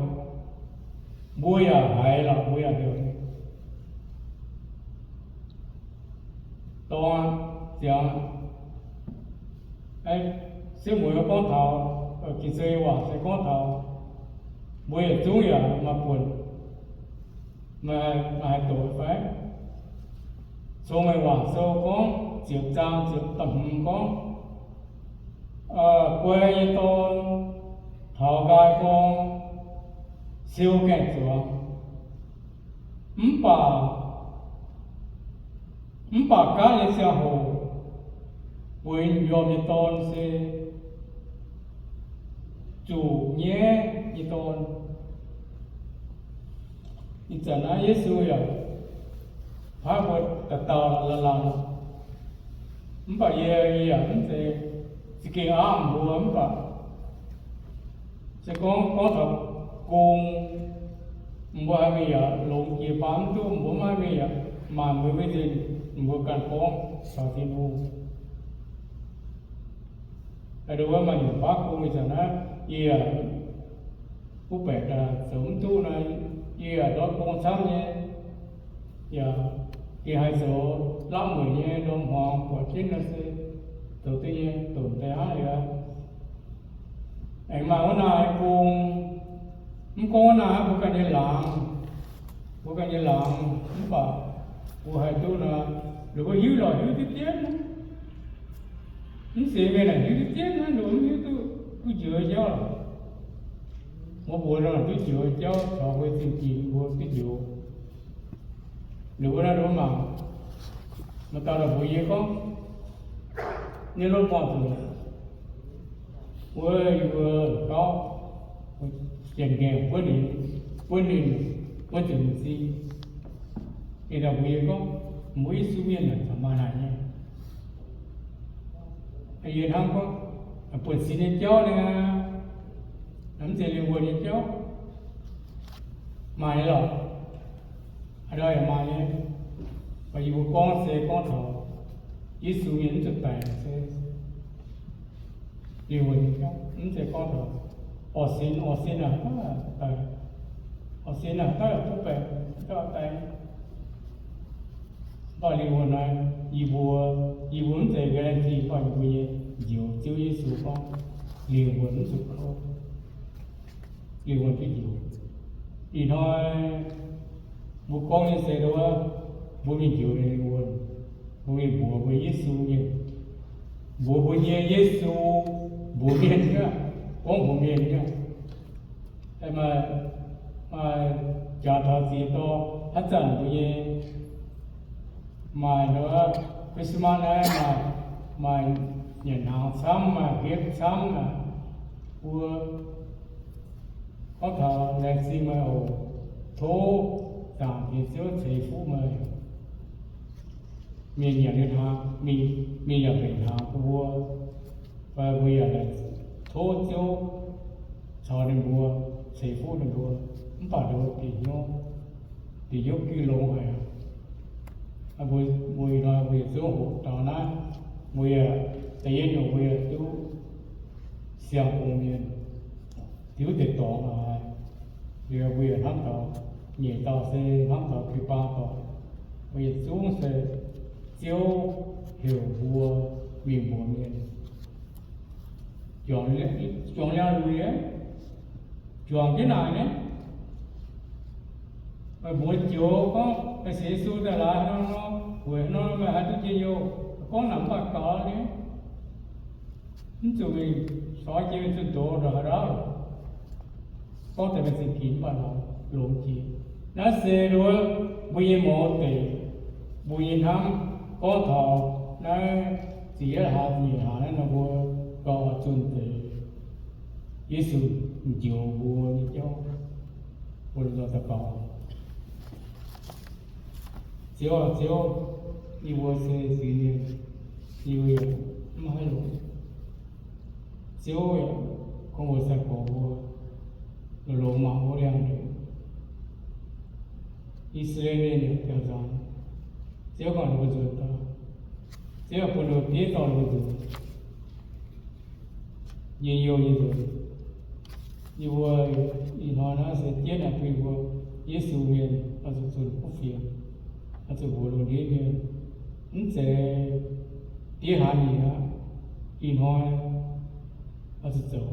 mbuo yaac haiz lorqc, mbuo yaac heuc. Dorng ziangx, sieqv mueiz gorngv taux, Ging-Sou nyei waac se gorngv taux, mbuo yietc zungv yaac maaih buonc, maaih haih doqc fai? Cong-Mengh Waac Sou gorngv ziepc zaang ziepc da'hmz gorngv, guai nyei dorn taux nqaai gorng siou gaengh zuangx. Mv baac, mv baac gaatv nyei ziangh hoc, bueix m'njormh nyei dorn se zuqc nyaiv nyei dorn. Ih zanc naaiv Yesu yaac paaiv mbuo dauh dauh laangz. Mv baac yie, yie yaac mv zeiz za'gengh aav mbuo, mv baac se gorngv, gorngv taux gong, mbuo haih mingh yaac longx jiex baav mv duqv, mbuo mv haih mingh yaac maanc mbuo maiv nzengc, mbuo ganh gorngv caux Tin-Hungh. Aa, wuov maaih nyungc baav gong ih zanc naaiv, yie yaac butv baeqc daaih zoux mv duqv nor, yie yaac ndortv gong camv nyei. Yaac gengh haih zoux lapv mueic nyei ndorm hmuangx buatc jienv nor se zoux duqv nyei, donx deix hnangv liuz. Aengx maaih wuov naaic bung, mv gorngv wuov naaic hnangv, mbuo ganh nyei laangz, mbuo ganh nyei laangz, mv baac mbuo haih duqv nor, ninh mbuo hiuv lorqc, hiuv diqv dienv. Mv sienx mienh aeqv, hiuv diqv dienv naaiv, ninh mbuo mv hiuv duqv, duqv njoux jauv. Mbuo mbuox nor duqv njoux jauv, caux mbuo zingh ginx mbuo duqv njoux. Ninh mbuo naaiv, ninh mbuo mangc, maaih dauh la'buoz yie gorngv, ninh lorqc buangh zuqc wuov yie mbuo gauv, janx-ngaengc buonv ninh, buonv ninh, buonv zuqc ninh zingh. Ninh daaih mbuox yie gorngv, mbuo Yesu mienh naaic caux maaih naaic nyei. Yie hnamv gorngv, buonv-sin nyei jauv nyei aqv, mv zeiz lingh wuonh nyei jauv. Maaih nyei lorqc. Haaix ndau yaac maaih nyei. Mv baac yie mbuo gorngv se gorngv taux Yesu mienh mv zuqc daic se lingh wuonh nyei jauv, mv zeiz gorngv taux orv-sin. Orv-sin naaic, orv-sin naaic, daaih butv baeqc, daaih daic. Mv baac lingh wuonh naaiv, yie mbuo, yie mbuo mv zeiz guarantee, mv baac yie mbuo nyei njoux Ziouv Yesu gorngv lingh wuonh mv zuqc kouv, lingh wuonh duqv njoux. Ih hnoi mbuo gorngv nyei se wuov, mbuo mingh njoux nyei lingh wuonh, mbuo mingh mbuox mbuo Yesu mienh, mbuox mbuo nyei Yesu, mbuox mienh nyei, gorngv mbuox mienh nyei. Maaih, maaih jaax taux ziex dorh haaix zanc mbuo nyei, maaih Christmas naaiv maaih, maaih nyanc hnaangx camv, maaih hietv camv aqv. Mbuo gorngv taux laengz zingh meih oc. Tov Zaangc Diex Ziouv ceix fuqv meih. Mienh yaac, mienh yaac mbenc hnaangx bun mbuo, fai mbuo yaac tov Ziouv caux ninh mbuo, ceix fuqv ninh mbuo. Mv baac ninh mbuo bieqc hnyouv, bieqc hnyouv gih longx haic. Mbuo, mbuo ih hnoi mbuo yietc zungv hoqc taux naaiv, mbuo yaac da'yietv nyungc mbuo yaac duqv siang-gong mienh, diuv deix dorngx haic. Liuz mbuo yaac hnamv taux, nyeic dauh se hnamv taux jiu-baang dorngx. Mbuo yietc zungv se Ziouv heuc mbuo mingh mbuox mienh, juangc liangx-lui, juangc jienv naaic nyei. Meih mbuox joux gorngv meih sienx Yesu daaih laaix hnangv nor, weic hnangv nor meih haih duqv njien-youh. Gorngv naaic mv baac gaux nyei. Mv zuqc mingh caux jienv zunh doz ndongc haaix dauh. Gorngv deix meih zingh ginx mv baac longx jiex. Naaiv se wuov mbuo nyei mouz deic, mbuo nyei hnamv gorngv taux naaiv ziepc yietv hlaax, nyeic hlaax naaiv nor mbuo gauh oix zunh deix Yesu njoux mbuo nyei jauv. Mbuo daux gaux. Ziouv aah, Ziouv, yie mbuo se zuiz-mienh, yie mbuo yaac mv haih longx. Ziouv yaac gorngv mbuox sai-gorx mbuo, longx-longx mangc wuov liangx-ndeic, I^saa^laa^en Mienh yaac biaux nzangc. Ziouv ganh ninh mbuo nzuonx daaih, Ziouv yaac bun ninh mbuo diev dorh ninh mbuo nzuonx. Njien-youh nyei nzuonx. Yie mbuo ih hnoi naaiv se jienv naaic bun yie mbuo Yesu mienh oix zuqc zunh kuv fienx, oix zuqc mbuox lungh ndiev mienh, mv zeiz diev hlaax nyeic aqv. Ih hnoi oix zuqc zoux,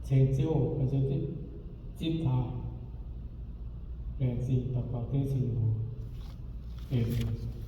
ceng Ziouv, oix zuqc zipv taaih. Laengz zingh daux gaux dengv Ziouv nyei mbuox. Amen.